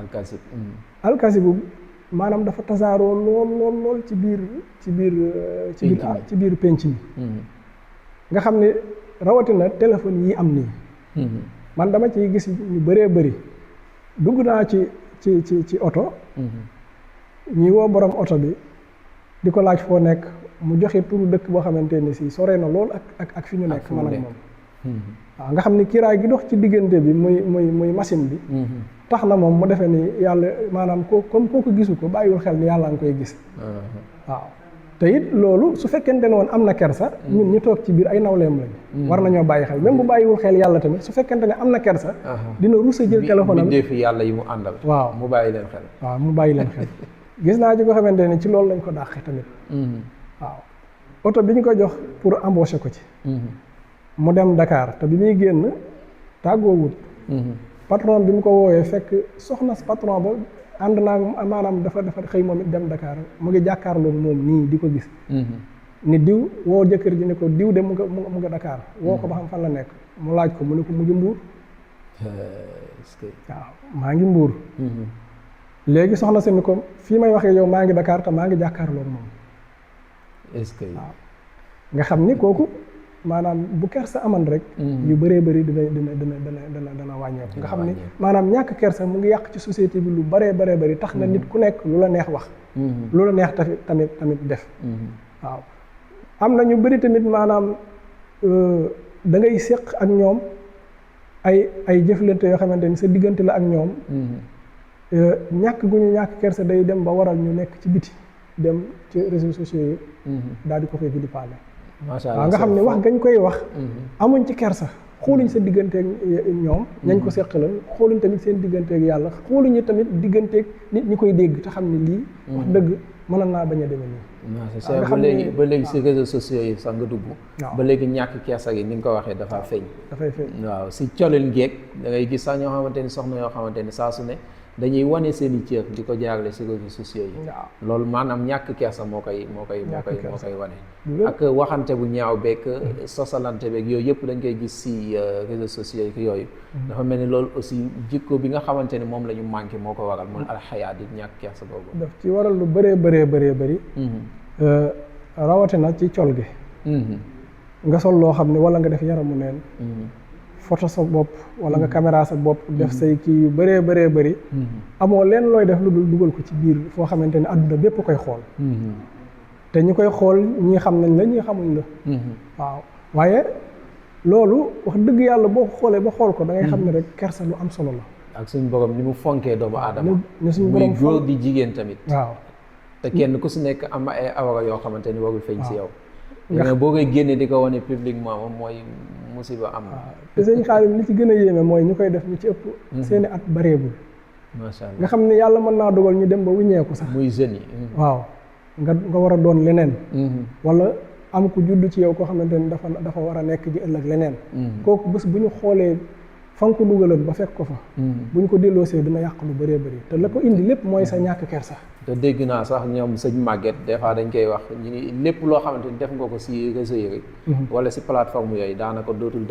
alkasibu maanaam dafa tasaaroo lool ci biir penc mi nga xam ne rawatina téléphone yi am nii man dama ciy gis ñu bëree bëri dugg naa ci oto ñi woo borom oto bi di ko laaj foo nekk mu joxe turu dëkk boo xamante ni si sore na lool ak fi ñu nekk man ak moom waaw nga xam ni kiiraay gi dox ci diggante bi muy machine bi tax na moom mu defee ni yàlla maanaam comme kooku gisu ko bàyyiwul xel ni yàlla nga koy gis waaw te it loolu su fekkente ne woon am na kersa ñun ñu toog ci biir ay nawleem lañ war nañoo bàyyi xel même bu bàyyiwul xel yàlla tamit su fekkente ne am na kersa dina rusa jël téléphone am
defi yàlla yi mu àndal
waaw
mu bàyyi leen xel
waaw mu bàyyi leen xel gis naa ci ko xamante ne ci loolu lañ ko dàqe tamit waaw oto bi ñu ko jox pour embaucher ko ci mu dem Dakar te bi muy génn tàggoowut patron bi mu ko woowee fekk soxna patron ba ànd naa maanaam dafa xëy moom it dem Dakar mu ngi jàkkaarloo moom nii di ko gis ni diw woo jëkkër ji ne ko diw de mu nga Dakar woo ko ba xam fan la nekk mu laaj ko mu ne ko mu ngi Mbuur waaw maa ngi Mbuur léegi soxna si ni ko fii may waxee yow maa ngi Dakar te maa ngi jàkkaarloo moom
est-ce que
waaw nga xam ni kooku maanaam bu kersa aman rek yu bëree bëri dana wàññeeku nga xam ni maanaam ñàkk kersa mu ngi yàq ci société bi lu bëree bëri tax na nit ku nekk lu la neex wax lu la neex tamit def waaw am na ñu bëri tamit maanaam da ngay séq ak ñoom ay jëflante yoo xamante ni sa diggante la ak ñoom ñàkk gu ñu ñàkk kersa day dem ba waral ñu nekk ci biti dem ci réseaux sociaux yi daal di ko fay di paale waaw nga xam ne wax gañ koy wax amuñ ci kersa xooluñ sa digganteeg ñoom ñañ ko seqalal xooluñ tamit seen digganteeg yàlla xooluñu tamit digganteeg nit ñi koy dégg te xam ne lii wax dëgg mënoon naa bañ a demee nii
ba léegi si réseaux sociaux yi sax nga dugg ba léegi ñàkk kersa gi ni nga ko waxee dafay feeñ waaw si colin geeg da ngay gis sax ñoo xamante ni soxna yoo xamante ni saa su ne dañuy wane seen i cër di ko jaarale si réseaux sociaux yi loolu maanaam ñàkk kersa moo koy wane ak waxante bu ñaaw beeg sosalante beeg yooyu yëpp dañ koy gis si réseaux sociaux yi yooyu dafa mel ni loolu aussi jikko bi nga xamante ni moom la ñu manqué moo ko waral mooy alxayaa di ñàkk kersa boobu
daf ci waral lu bëree rawatina ci col gi nga sol loo xam ne wala nga def yaramu neen photo sa bopp wala nga caméra sa bopp def say kii yu bëree bëri amoo leen looy def lu dul dugal ko ci biir foo xamante ne àdduna bépp koy xool te ñi koy xool ñii xam nañ la ñii xamuñ la waaw waaye loolu wax dëgg yàlla boo ko xoolee ba xool ko da ngay xam ne rek kersa lu am solo la
ak suñu borom ni mu fonkee doomu aadama
ni suñu borom
muy góor di jigéen tamit
waaw
te kenn ku si nekk am ay awra yoo xamante ni warul feeñ si yow nga boo koy génne di ko wane publiquement moom mooy musiba am na
te sëñ Xaadim li ci gën a yéeme mooy ñu koy def ñu ci ëpp seeni at bareegul
macha allah
nga xam ne yàlla mën naa dogal ñu dem ba wuññeeku sax
muy jeunes yi
waaw nga war a doon leneen wala am ku judd ci yow koo xamante ni dafa war a nekk ji ëllëg leneen kooku bés bu ñu xoolee fa nga ko dugaloon ba fekk ko fa bu ñu ko delloosee dina yàq lu bëree bëri te la ko indi lépp mooy sa ñàkk kersa
te dégg naa sax ñoom sëñ Maguette des fois dañ koy wax ñu ni lépp loo xamante ni def nga ko si réseau yi rek wala si plateforme yooyu daanaka dootul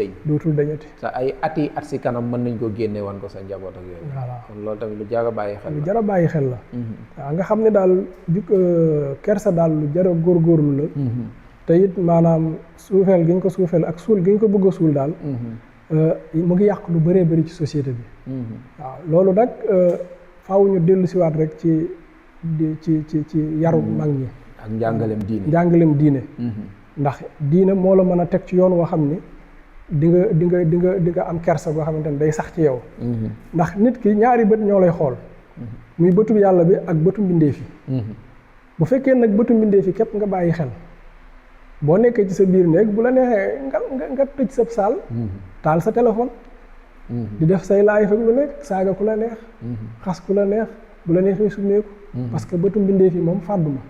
dañati te ay at si kanam mën nañ ko génne wan ko sa njaboot ak yooyu
voilà
kon loolu tamit lu jar a bàyyi xel la
lu jar a bàyyi xel la waaw nga xam ne daal kersa daal lu jar a góorgóorlu la te it maanaam suufeel gi ñu ko suufeel ak suul gi ñu ko bëgg a suul daal mu ngi yàq lu bëree bëri ci société bi waaw loolu nag faaw ñu dellu siwaat rek ci yaru mag ñi
ak njàngalem diine
ndax diine moo la mën a teg ci yoon woo xam ni di nga am kersa goo xamante ne day sax ci yow ndax nit ki ñaari bët ñoo lay xool muy bëtu yàlla bi ak bëtu mbindeef yi bu fekkee nag bëtu mbindeef yi képp nga bàyyi xel boo nekkee ci sa biir néeg bu la neexee nga tëj sa saal taal sa téléphone di def say live ak lu nekk saaga ku la neex xas ku la neex bu la neexee summeeku parce que bëtu mbindeef yi moom fàdduma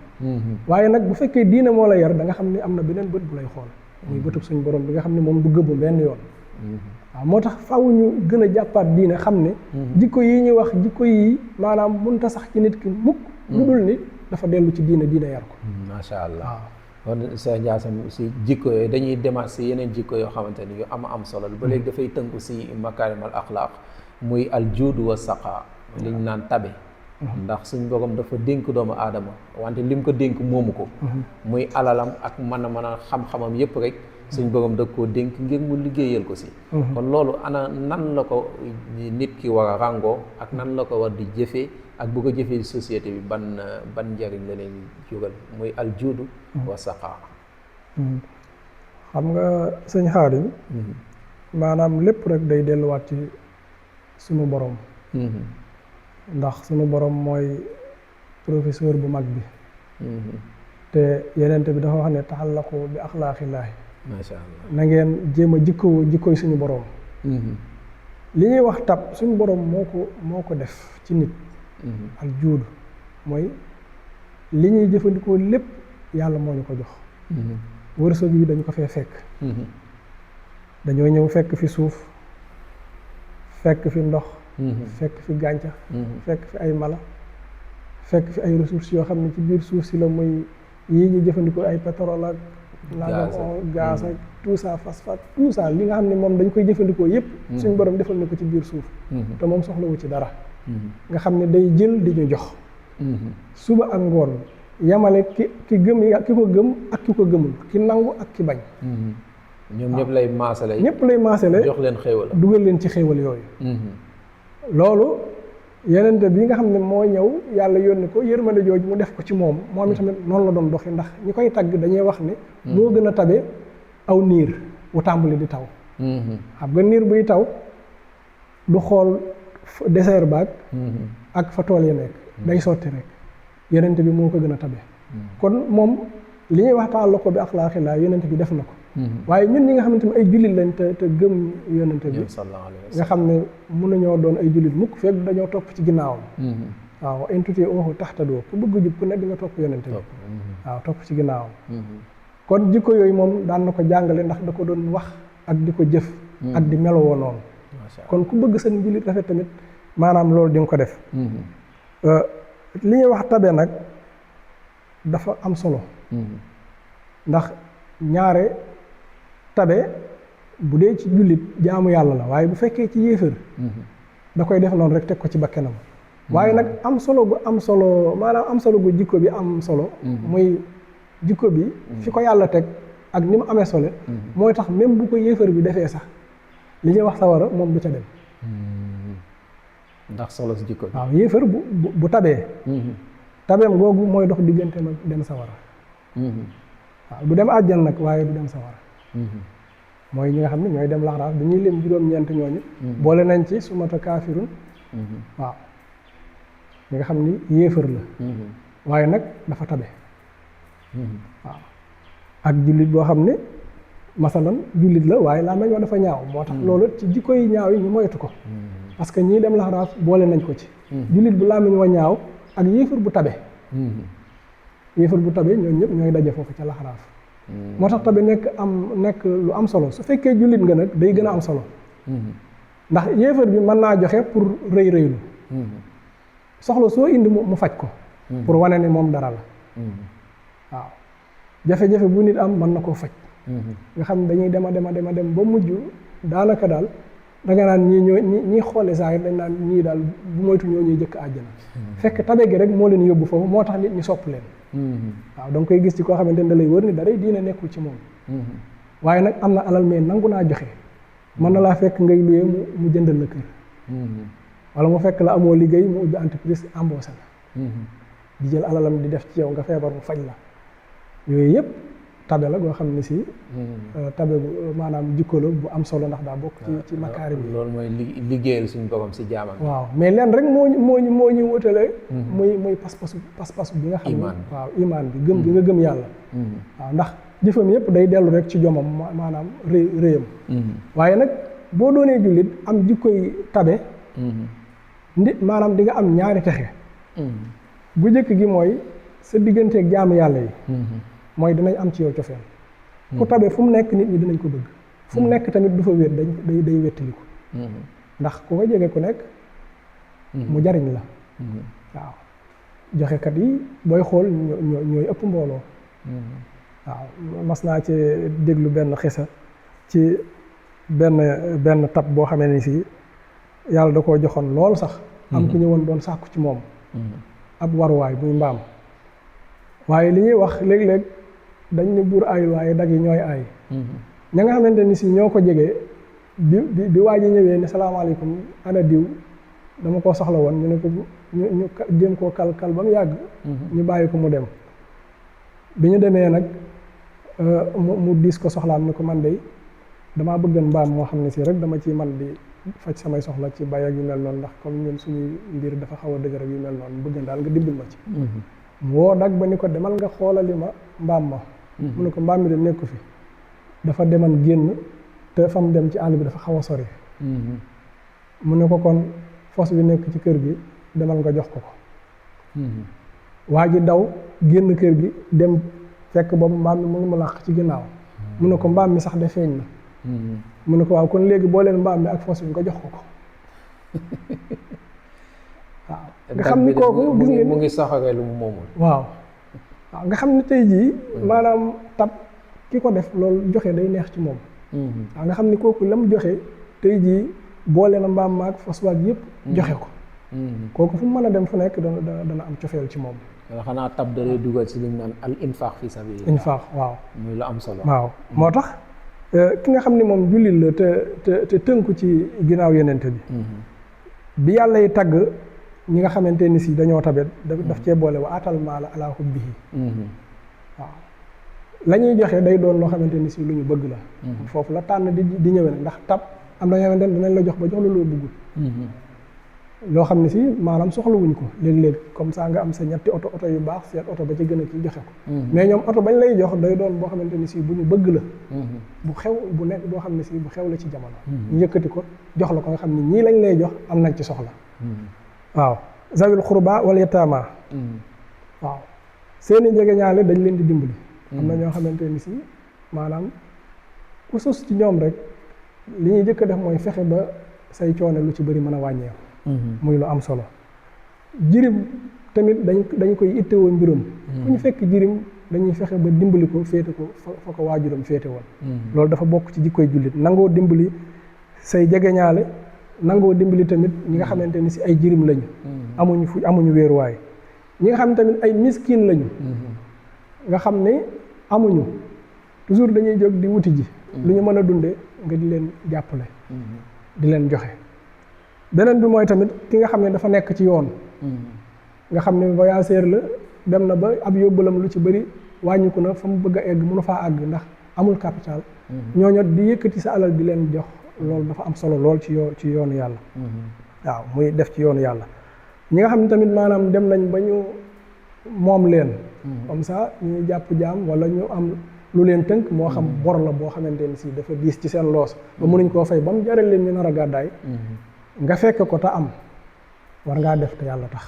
waaye nag bu fekkee diine moo la yar da nga xam ne am na beneen bët bu lay xool muy bëtub suñu borom bi nga xam ne moom du gëbu benn yoon waaw moo tax faaw ñu gën a jàppaat diine xam ne jikko yi ñuy wax jikko yi maanaam mënta sax ci nit ki mukk lu dul ni dafa dellu ci diine yar ko
macha allah kon Cheikh Ndiassane si jikko yooyu dañuy demaat si yeneen jikko yoo xamante ni yu am solo ba léegi dafay tënku si makaarimal axlaaq muy al juud wa saqa li ñu naan tabe ndax suñ borom dafa dénk doomu aadama wante lim ko dénk moomu ko muy alalam ak mën a xam-xamam yépp rek suñ borom da koo dénk ngir mu liggéeyal ko si kon loolu ana nan la ko nit ki war a ràngoo ak nan la ko war di jëfee ak bu ko jëfee société bi ban njariñ la leen jugal muy al juudu wa saqa
xam nga sëñ Xaadim maanaam lépp rek day delluwaat ci sunu borom ndax sunu borom mooy professeur bu mag bi te yenente bi dafa wax ne taxallaqu bi axlaaqillaahi
macha allah
na ngeen jéem a jikkoy suñu borom li ñuy wax tab suñu borom moo ko def ci nit al juudu mooy li ñuy jëfandikoo lépp yàlla moo ñu ko jox wërsëg yi dañu ko fee fekk dañoo ñëw fekk fi suuf fekk fi ndox fekk fi gàncax fekk fi ay mala fekk fi ay ressources yoo xam ne ci biir suuf si la muy yii ñu jëfandikoo ay pétrole ak gaz ak tout ça phosphate tout ça li nga xam ne moom dañ koy jëfandikoo yépp suñ borom defal na ko ci biir suuf te moom soxlawu ci dara nga xam ne day jël di ñu jox suba ak ngoon yamale ki gëm ki ko gëm ak ki ko gëmul ki nangu ak ki bañ
ñoom ñëpp lay maasale.
ñëpp lay maasale
jox leen xéewal.
dugal leen ci xéewal yooyu. loolu yenente bi nga xam ne moo ñëw yàlla yónni ko yërmande jooju mu def ko ci moom itamit noonu la doon doxi ndax ñi koy tagg dañuy wax ne moo gën a tabe aw niir wu tàmbali di taw. xam nga niir buy taw du xool désert baag ak fa tool ya nekk day sotti rek yenente bi moo ko gën a tabe kon moom li ñuy wax taal ko bi axlaaqi laa yenente bi def na ko waaye ñun ñi nga xamante ne ay jullit lañ te gëm yenente bi nga xam ne mënuñoo doon ay jullit mukk fekk dañoo topp ci ginnaawam waaw in tutii'uuhu tahtaduu ku bëgg jub ku ne di nga topp yenente bi waaw topp ci ginnaawam kon jikko yooyu moom daan na ko jàngale ndax da ko doon wax ak di ko jëf ak di melowoo noonu kon ku bëgg seen jullit rafet tamit maanaam loolu di nga ko def li ñuy wax tabe nag dafa am solo ndax ñaare tabe bu dee ci jullit jaamu yàlla la waaye bu fekkee ci yéefar da koy def noonu rek teg ko ci bakkanam waaye nag am solo gu am solo maanaam am solo gu jikko bi am solo muy jikko bi fi ko yàlla teg ak ni mu amee solo mooy tax même bu ko yéefar bi defee sax li ñuy wax sawara moom du ca dem
ndax solo si jikko bi
waaw yéefar bu tabee tabeem googu mooy dox diggante mag dem sawara waaw du dem àjjan nag waaye du dem sawara mooy ñi nga xam ne ñooy dem laxraaf bi ñuy lim juróom-ñeent ñooñu boole nañ ci sumata kaafirun waaw ñi nga xam ni yéefar la waaye nag dafa tabe waaw ak jullit boo xam ne masalan jullit la waaye laa meñoo dafa ñaaw moo tax loolu ci jikko yi ñaaw yi ñu moytu ko parce que ñii dem laxraaf boole nañ ko ci jullit bu laa meñ wa ñaaw ak yéefar bu tabe yéefar bu tabe ñooñu ñëpp ñooy daje foofu ca laxraaf moo tax tabe nekk lu am solo su fekkee jullit nga nag day gën a am solo ndax yéefar bi mën naa joxe pour rëy rëylu soxla soo indi mu faj ko pour wane ne moom dara la waaw jafe-jafe bu nit am mën na koo faj nga xam ne dañuy dem ba mujj daanaka daal danga naan ñii xoole saa yi dañ naan ñii daal bu moytu ñoo ñuy jëkk àjjana fekk tabe gi rek moo leen yóbbu foofu moo tax nit ñi sopp leen waaw da nga koy gis ci koo xamante ne da lay wër ni daray diina nekkul ci moom waaye nag am na alal mais nangu naa joxe mën na laa fekk ngay luyee mu jëndal la kër wala mu fekk la amoo liggéey mu ubbi entreprise embauché la di jël alalam di def ci yow nga feebar mu faj la yooyu yëpp tabe la goo xam ne si tabe bu maanaam jikko la bu am solo ndax daa bokk ci makaarim bi
loolu mooy liggéeyal suñu boppam si jaamam
waaw mais leen rek moo ñu wutale muy pas-pasu bi nga xam ne waaw imaan bi gëm bi nga gëm yàlla waaw ndax jëfam yëpp day dellu rek ci jomam maanaam rëyam waaye nag boo doonee jullit am jikkoy tabe nit maanaam di nga am ñaari texe bu njëkk gi mooy sa digganteeg jaamu yàlla yi mooy dinañ am ci yow cofeel ku tabe fu mu nekk nit ñi dinañ ko bëgg fu mu nekk tamit du fa wéet day wettaliku ndax ku ko jege ku nekk mu jariñ la waaw joxekat yi booy xool ñooy ëpp mbooloo waaw mas naa ci déglu benn xisa ci benn tab boo xamee ni si yàlla da koo joxoon lool sax am ku ñëwoon doon sàkku ci moom ab waruwaay muy mbaam waaye li ñuy wax léeg-léeg dañ ne buur aayul waaye dag yi ñooy aay ña nga xamante ni si ñoo ko jegee bi waa ji ñëwee ne salaamaaleykum ana diw dama koo soxla woon ñu ne ko ñu jéem koo kal ba mu yàgg ñu bàyyi ko mu dem bi ñu demee nag mu diis ko soxlaam ne ko man de damaa bëggan mbaam moo xam ne si rek dama ci man di faj samay soxla ci bay ak yu mel noonu ndax comme ñun suñuy mbir dafa xaw a dëgër ak yu mel noonu bëggan daal nga dimbil ma ci woo dag ba ni ko demal nga xoolali ma mbaam ma mu ne ko mbaam mi de nekku fi dafa deman génn te fam dem ci àll bi dafa xaw a sori mu ne ko kon fos bi nekk ci kër gi demal nga jox ko waa ji daw génn kër gi dem fekk boobu mbaam mi mu ngi mu làq ci ginnaaw mu ne ko mbaam mi sax de feeñ na mu ne ko waaw kon léegi boo leen mbaam mi ak fos bi nga jox ko waaw nga xam ni kooku gis ngeen
mu ngi soxoree lu mu moomul
waaw nga xam ne tey jii maanaam tab ki ko def loolu joxe day neex ci moom waaw nga xam ni kooku la mu joxe tey jii boole na mbaam maag fos waag yëpp joxe ko kooku fu mu mën a dem fu nekk dana am cofeel ci moom
xanaa tab da lay dugal ci li ñu naan al infaq fi sabilillah
infaq waaw
muy lu am solo
waaw moo tax ki nga xam ne moom jullit la te tënku ci ginnaaw yenente bi yàlla yi tagg ñi nga xamante ni si dañoo tabe daf cee boole wa atal maala ala hubbihi waaw la ñuy joxe day doon loo xamante ni si lu ñu bëgg la foofu la tànn di ñëwee nag ndax tab am na xamante ne dinañ la jox ba jox la loo bëggul loo xam ne si maanaam soxlawuñ ko léeg-léeg comme ça nga am sa ñetti oto yu baax seet oto ba ci gën a kii joxe ko mais ñoom oto bañ lay jox day doon boo xamante ni si bu ñu bëgg la bu xew bu nekk boo xam ne si bu xew la ci jamono ñu yëkkati ko jox la ko nga xam ne ñii lañ lay jox am nañ ci soxla waaw zawil xurba wala yataama waaw seeni jegeñaale dañ leen di dimbali am na ñoo xamante ni si maanaam ku sos ci ñoom rek li ñuy jëkk a def mooy fexe ba say coono lu ci bëri mën a wàññeeku muy lu am solo jirim tamit dañ koy ittewoo mbiram fu ñu fekk jirim dañuy fexe ba dimbali ko féete ko fa ko waajuram féete woon loolu dafa bokk ci jikkoy jullit nangoo dimbali say jegeñaale nangoo dimbali tamit ñi nga xamante ni si ay jirim lañu amuñu wéeruwaay ñi nga xam ne tamit ay miskin lañu nga xam ne amuñu toujours dañuy jóg di wuti ji lu ñu mën a dunde nga di leen jàppale di leen joxe beneen bi mooy tamit ki nga xam ne dafa nekk ci yoon nga xam ne voyageur la dem na ba ab yóbbalam lu ci bëri wàññiku na fa mu bëgg a egg mënu faa àgg ndax amul capital ñooñu di yëkkati sa alal di leen jox loolu dafa am solo lool ci yoonu yàlla waaw muy def ci yoonu yàlla ñi nga xam ne tamit maanaam dem nañ ba ñu moom leen comme ça ñuy jàpp jaam wala ñu am lu leen tënk moo xam bor la boo xamante ni si dafa diis ci seen loos ba mënuñ koo fay ba mu jaral leen ñu nar a gàddaay nga fekk ko te am war ngaa def te yàlla tax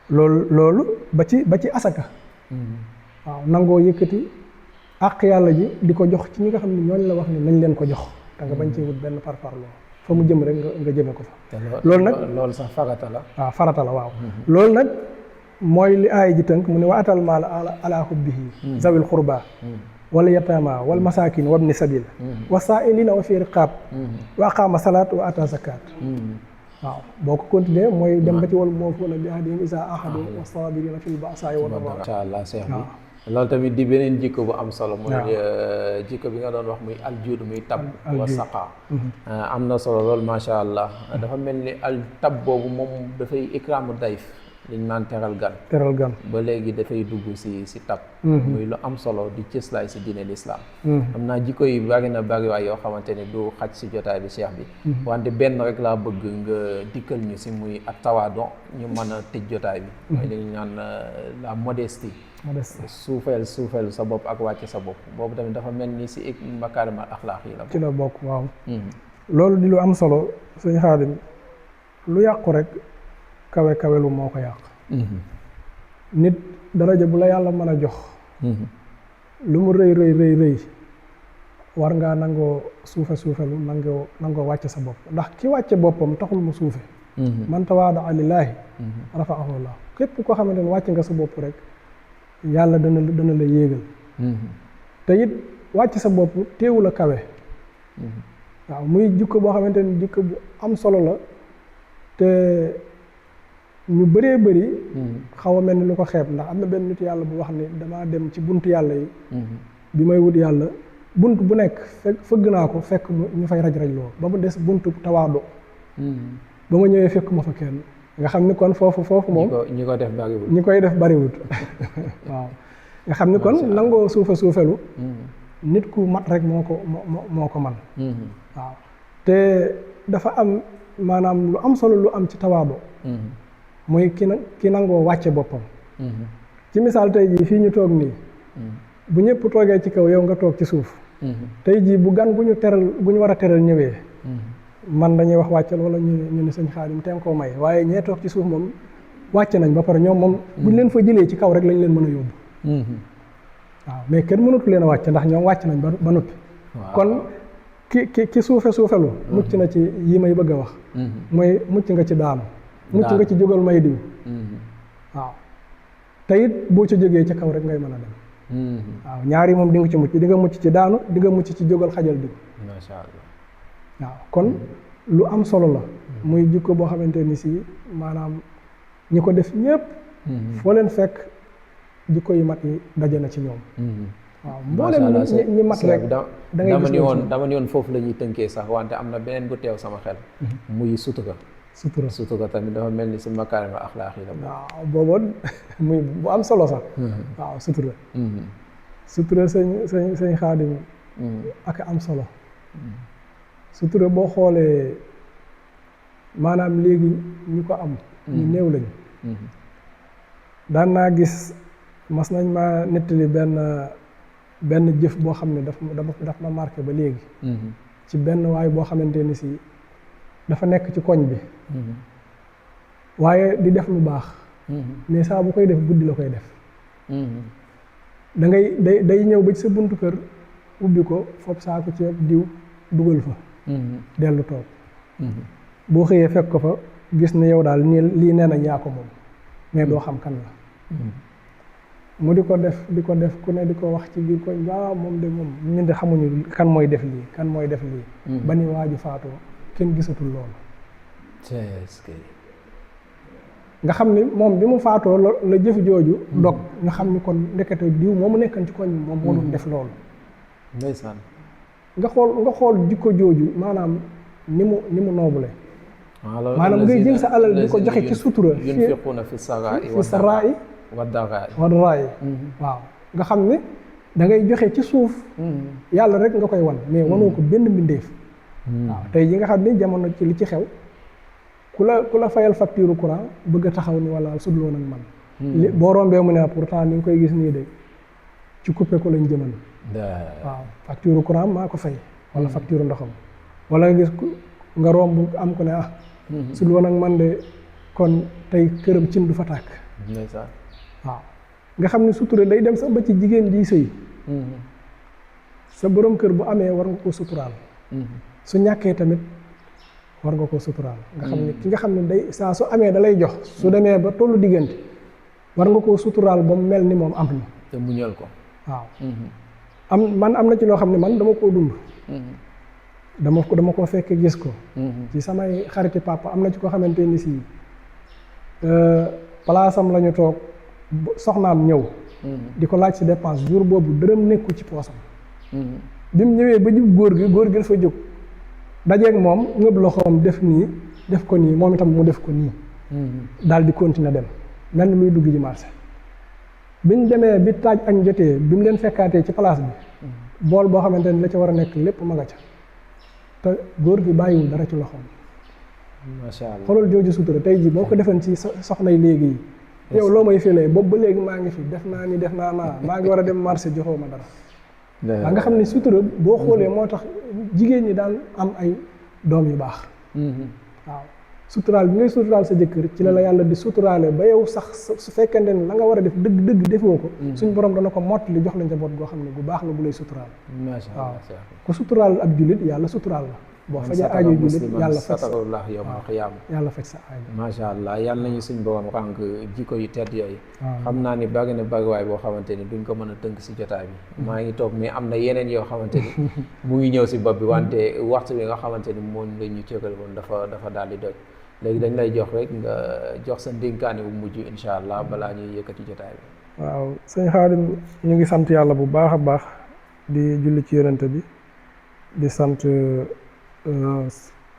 waaw loolu ba ci asaka waaw nangoo yëkkati àq yàlla ji di ko jox ci ñi nga xam ne ñooñu la wax ni nañ leen ko jox te nga bañ cee wut benn parparloo fa mu jëm rek nga jëme ko fa loolu nag
loolu sax farata la
waaw farata la waaw loolu nag mooy li aay ji tënk mu ne wa atal maala ala hubbihi zawil xurba wala yataama wal masaakin wabni sabil wa saa'ilina wa fi riqaab wa aqaama salaat wa ata zakat waaw boo ko continuer mooy dem ba ci wal muufuuna bi ahdihim izaa ahadu wa saabirina fil ba'saa'i wad darraa
macha allah seex bi loolu tamit di beneen jikko bu am solo mooy jikko bi nga doon wax muy aljuud muy tab wa saqa am na solo loolu macha allah dafa mel ni al tab boobu moom dafay ikraamu dayf liñ naan teral gan ba léegi dafay dugg si tab muy lu am solo di cëslaay si diine l'islam am naa jikko yi bari na bari waay yoo xamante ne du xaj si jotaay bi cheikh bi wante benn rek laa bëgg nga dikkal ñu si muy ak tawaadon ñu mën a tëj jotaay bi mooy li ñu naan la modestie suufeel sa bopp ak wàcce sa bopp boobu tamit dafa mel ni si makaarimal axlaaq yi la
ci la bokk waaw loolu di lu am solo sëñ Xaadim lu yàqu rek kawe lu moo ko yàq nit daraja bu la yàlla mën a jox lu mu rëy war ngaa nangoo suufelu nangoo wàcce sa bopp ndax ki wàcce boppam taxul mu suufe man tawaada'a lillaahi rafa'ahu llaah képp koo xamante ne wàcce nga sa bopp rek yàlla dana la yéegal te it wàcc sa bopp teewul a kawe waaw muy jikko boo xamante ni jikko bu am solo la te ñu bëree bëri xaw a mel ni lu ko xeeb ndax am na benn nit yàlla bu wax ni damaa dem ci buntu yàlla yi bi may wut yàlla bunt bu nekk fëgg naa ko fekk ñu fay raj loo ba mu des buntu tawaado ba ma ñëwee fekk ma fa kenn nga xam ni kon foofu moom
ñi ko def bariwul
ñi koy def bariwul waaw nga xam ni kon nangoo suufelu nit ku mat rek moo ko man waaw te dafa am maanaam lu am solo lu am ci tawaado mooy ki nangoo wàcce boppam ci misaal tey jii fii ñu toog nii bu ñëpp toogee ci kaw yow nga toog ci suuf tey jii bu gan bu ñu war a teral ñëwee man dañuy wax wàccal wala ñu ne sëñ Xaadim teen koo may waaye ñee toog ci suuf moom wàcce nañ ba pare ñoom moom buñ leen fa jëlee ci kaw rek lañ leen mën a yóbbu waaw mais kenn mënatu leen a wàcce ndax ñoom wàcc nañ ba noppi kon ki suufelu mucc na ci yi may bëgg a wax mooy mucc nga ci daanu mucc nga ci jógal may diw waaw te it boo ci jógee ci kaw rek ngay mën a dem waaw ñaari moom di nga ci mucc di nga mucc ci daanu di nga mucc ci jógal xajal diw
masha Allah
waaw kon lu am solo la muy jikko boo xamante ni si maanaam ñi ko def ñëpp foo leen fekk jikko yu mat yi daje na ci ñoom waaw mboolem ñi mat rek da ngay gis
dama ni woon foofu la ñuy tënkee sax wante am na beneen bu teew sama xel muy sutura tamit dafa mel ni si makaarima axlaaq yi la
waaw booba muy bu am solo sax waaw sutura sëñ Xaadim ak am solo sutura boo xoolee maanaam léegi ñu ko am ñu néew lañu daan naa gis mas nañ ma nettali benn jëf boo xam ne daf ma marqué ba léegi ci benn waay boo xamante ni si dafa nekk ci koñ bi waaye di def lu baax mais saa bu koy def guddi la koy def da ngay day ñëw ba ci sa buntu kër ubbi ko fopp saako ceeb diw dugal fa dellu toog boo xëyee fekk ko fa gis ne yow daal nii lii nee nañ yaa ko moom mais doo xam kan la mu di ko def ku ne di ko wax ci biir koñ waaw moom de moom ñun de xamuñu kan mooy def lii ba ni waa ji faatoo kenn gisatul loolu nga xam ni moom bi mu faatoo la jëf jooju dog ñu xam ni kon ndekete diw moomu nekkan ci koñ moom moo doon def loolu
ndeysaan
nga xool jikko jooju maanaam ni mu noobule maanaam ngay jël sa alal di ko joxe ci sutura
yunfiquuna fi
saraa'i wa daraa'i waaw nga xam ne da ngay joxe ci suuf yàlla rek nga koy wan mais wanoo ko benn mbindeef waaw tey ji nga xam ne jamono ci li ci xew ku la fayal facture courant bëgg a taxaw ni wala sudloon ak man boo rombee mu ne pourtant ni nga koy gis nii de ci coupé ko lañ jëman waaw facture courant maa ko fay wala facture ndoxam wala nga gis nga romb am ko ne sudloon ak man de kon tey këram cin du fa tàkk waaw nga xam ne sutura day dem sax ba ci jigéen ji sëy sa borom kër bu amee war nga ko suturaal su ñàkkee tamit war nga ko suturaal nga xam ne ki nga xam ne day saa su amee da lay jox su demee ba tollu diggante war nga koo suturaal ba mu mel ni moom am na
te muñal ko
waaw am na ci loo xam ne man dama koo dund dama ko fekke gis ko ci samay xariti papa am na ci koo xamante ni si palaasam la ñu toog soxnaam ñëw di ko laaj si dépense jour boobu dërëm nekku ci poosam bi mu ñëwee ba jub góor gi dafa jóg dajeeg moom ngëb loxoom def ko nii moom itam mu def ko nii daal di continuer dem mel ni muy dugg ji marché biñ demee bi taaj añ jotee bi mu leen fekkaatee ci place bi bool boo xamante ni la ca war a nekk lépp ma nga ca te góor gi bàyyiwul dara ci loxoom
macha allah
xoolal jooju sutura tey ji boo ko defoon ci soxnay léegi yi yow loo may filee boobu ba léegi maa ngi fi def naa maa ngi war a dem marché joxoo ma dara waa nga xam ne sutura boo xoolee moo tax jigéen ñi daan am ay doom yu baax waaw suturaal bi ngay suturaal sa jëkkër ci la yàlla di suturaale ba yow sax su fekkente ne la nga war a def dëgg defoo ko suñ borom dana ko mottali jox la njaboot goo xam ne bu baax la bu lay suturaal waaw ku suturaal ab jullit yàlla suturaal la boo fajee aajo jullit yàlla faj sa aajo
macha allah yàlla nañu suñ borom rànk jikko yu tedd yooyu xam naa ni bari na bariwaay boo xamante ni duñ ko mën a tënk si jotaay bi maa ngi toog mais am na yeneen yoo xamante ni mu ngi ñëw si bopp bi wante waxtu bi nga xamante ni moom la ñu cëgal woon dafa daal di doj léegi dañ lay jox rek nga jox sa ndénkaane bu mujj incha allah balaa ñuy yëkkati jotaay bi
waaw sëñ Xaadim ñu ngi sant yàlla bu baax a baax di julli ci yonente bi di sant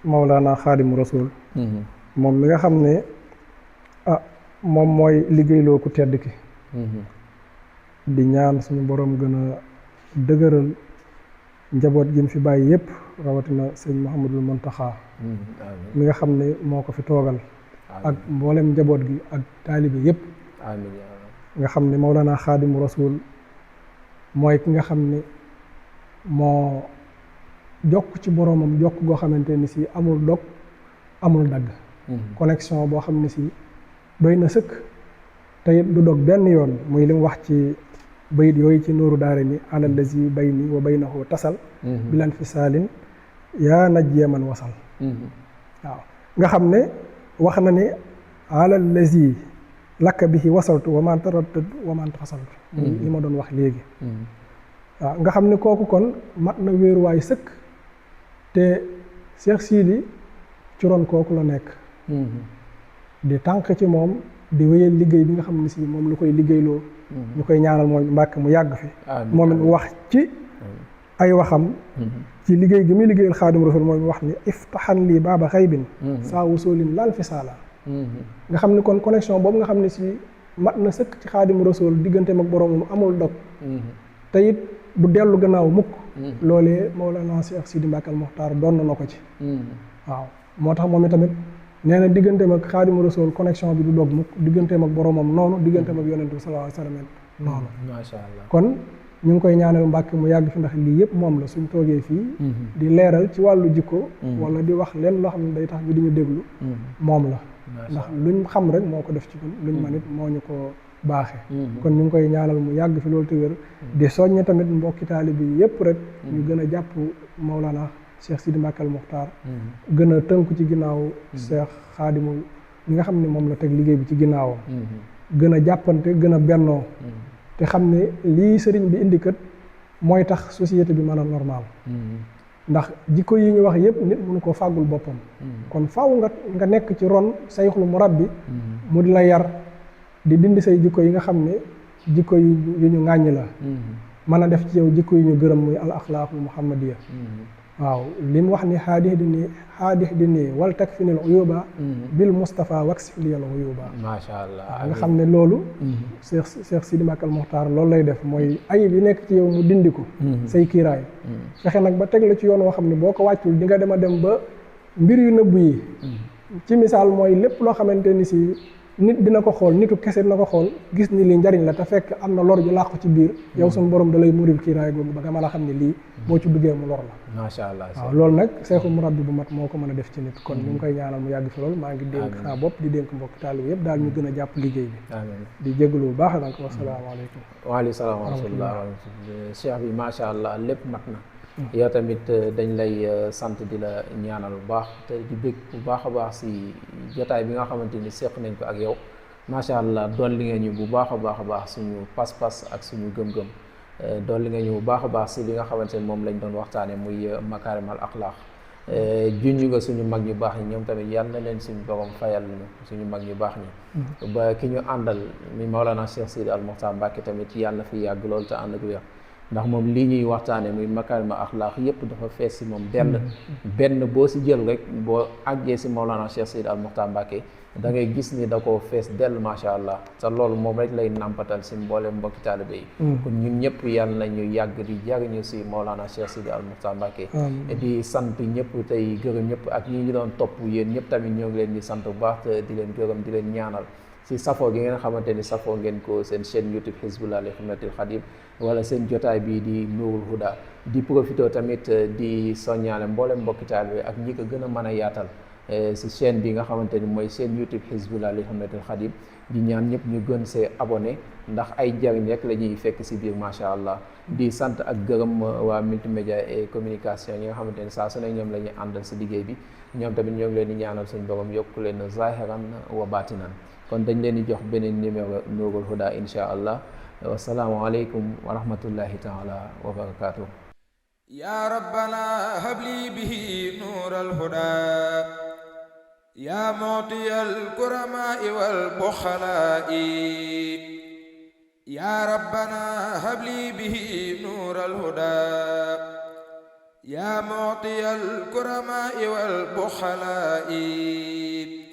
Mawlana Xaadimu Rasul moom mi nga xam ne moom mooy liggéeyloo ku tedd ki di ñaan suñu borom gën a dëgëral njaboot gi mu fi bàyyi yépp rawatina sëñ Mouhamadul Muntaxa mi nga xam ne moo ko fi toogal ak mboolem njaboot gi ak taalibe yépp nga xam ne Mawlana Xaadimu Rasul mooy ki nga xam ne moo jokk ci boromam jokk goo xamante ni si amul dog amul dagg connexion boo xam ne si doy na sëkk te it du dog benn yoon muy li mu wax ci bayit yooyu ci nooru daare ni alallazi bayni wa baynahu tasal bilan fi saalin yaa najjiya man wasal waaw nga xam ne wax na ne alallazi lakka bihi wasaltu wa man taraddad wa man fasaltu li ma doon wax léegi waaw nga xam ne kooku kon mat na wéeruwaay sëkk te Cheikh Sidi ci ron kooku la nekk di tànk ci moom di wéyal liggéey bi nga xam ne si moom lu koy liggéeyloo ñu koy ñaanal mooy Mbàkke mu yàgg fi moom it wax ci ay waxam ci liggéey gi muy liggéeyal Xaadimu Rasuul mooy mu wax ni iftaxan lii baaba xaybin saa wusoolin laal fi saala nga xam ni kon connexion boobu nga xam ne si mat na sëkk ci Xaadimu Rasuul digganteem ak boroomam amul dog te it du dellu gannaaw mukk loolee Mawlana Cheikh Sidi Mbacke al Muxtaar doon na ko ci waaw moo tax moom itamit nee na digganteem ak Xaadimu Rasuul connexion bi du dog mukk digganteem ak boroomam noonu digganteem ak yonent bi sallallahu alayhi wa sallam noonu
macha allah
kon ñu ngi koy ñaanal Mbàkke mu yàgg fi ndax lii yëpp moom la suñ toogee fii di leeral ci wàllu jikko wala di wax leen loo xam ne day tax ñu di ñu déglu moom la ndax luñ xam rek moo ko def ci ñun luñ man it moo ñu ko baaxee kon ñu ngi koy ñaanal mu yàgg fi loolu te wér di soññe tamit mbokki taalibe bi yëpp rek ñu gën a jàpp Mawlana Cheikh Sidi Mbacke al Muxtaar gën a tënku ci ginnaaw Cheikh Xaadimu ñi nga xam ne moom la teg liggéey bi ci ginnaawam gën a jàppante gën a bennoo te xam ne lii sëriñ bi indi kat mooy tax société bi mën a normal ndax jikko yi ñu wax yëpp nit mënu ko fàggul boppam kon faaw nga nekk ci ron sayxul murabbi mu di la yar di dindi say jikko yi nga xam ne jikko yu ñu ŋàññi la mën a def ci yow jikko yu ñu gërëm muy al axlaaqul muhammadiya waaw li mu wax ni xaadix di nii wal takfinil uyuba bil Mustafa waksif liyal uyuba
macha allah
nga xam ne loolu Cheikh Sidi Mbacke al Muxtaar loolu lay def mooy ayib yi nekk ci yow mu dindi ko say kiiraay fexe nag ba teg la ci yoon woo xam ne boo ko wàccul di nga dem a dem ba mbir yu nëbbu yi ci misaal mooy lépp loo xamante ni si nit dina ko xool nitu kese dina ko xool gis ni lii njariñ la te fekk am na lor ju làqu ci biir yow suñu borom da lay muril kiiraay googu ba nga mën a xam ne lii boo ci duggee mu lor la
macha allah
waaw loolu nag seexul murabbi bu mat moo ko mën a def ci nit kon ñu ngi koy ñaanal mu yàgg fi loolu maa ngi dénk saa bopp di dénk mbokki taalibe yëpp daal ñu gën a jàpp liggéey bi di jégalu bu baax nag wasalaamaaleykum
waaleykum salaam wa rahmatullah cheikh bi macha allah lépp mat na yow tamit dañ lay sant di la ñaanal bu baax te di bég bu baax a baax si jotaay bi nga xamante ni seq nañ ko ak yow macha allah doon li nga ñu bu baax a baax suñu pas-pas ak suñu gëm-gëm doon li nga ñu bu baax a baax si li nga xamante ni moom lañ doon waxtaane muy makaarimal axlaaq junj nga suñu mag ñu baax ñi ñoom tamit yal na leen suñu borom fayal ñu suñu mag ñu baax ñi ba ki ñu àndal mi Mawlana Cheikh Sidi al Muxtaar Mbàkke tamit yàlla na fi yàgg loolu te ànd ak wér ndax moom lii ñuy waxtaane muy makaarimal axlaaq yépp dafa fees si moom benn boo si jël rek boo àggee si Mawlana Cheikh Sidi al Muxtaar Mbàkke da ngay gis ni da ko fees dell macha allah te loolu moom rek lay nàmpatal si mboolem mbokki taalibe yi kon ñun ñëpp yàlla nañu yàgg di jariñu si Mawlana Cheikh Sidi al Muxtaar Mbàkke di sant ñëpp tey gërëm ñëpp ak ñi ñu doon topp yéen ñëpp tamit ñoo ngi leen di sant bu baax te di leen gërëm di leen ñaanal si safoo gi ngeen xamante ni safoo ngeen ko seen chaîne YouTube Hizbullah li Xidmatil Xadim wala seen jotaay bii di Nuurul Huda di profité tamit di soññaale mboolem mbokki taalibe ak ñi ko gën a mën a yaatal si chaîne bi nga xamante ni mooy seen YouTube Hizbullah li Xidmatil Xadim di ñaan ñëpp ñu gën see abonné ndax ay njariñ rek la ñuy fekk si biir macha allah di sant ak gërëm waa multimédia et communication ñi nga xamante ni saa su ne ñoom la ñuy àndal si liggéey bi ñoom tamit ñoo ngi leen di ñaanal suñu borom yokku leen zahiran wa batinan kon dañ leen di jox beneen numéro Nuurul Huda insha allah wasalaamu aleykum wa rahmatullahi taala wa barakatuh
ya rabbana habli bihi nuural huda ya mu'tiyal kuramaa'i wal buxalaa'i ya rabbana habli bihi nuural huda ya mu'tiyal kuramaa'i wal buxalaa'i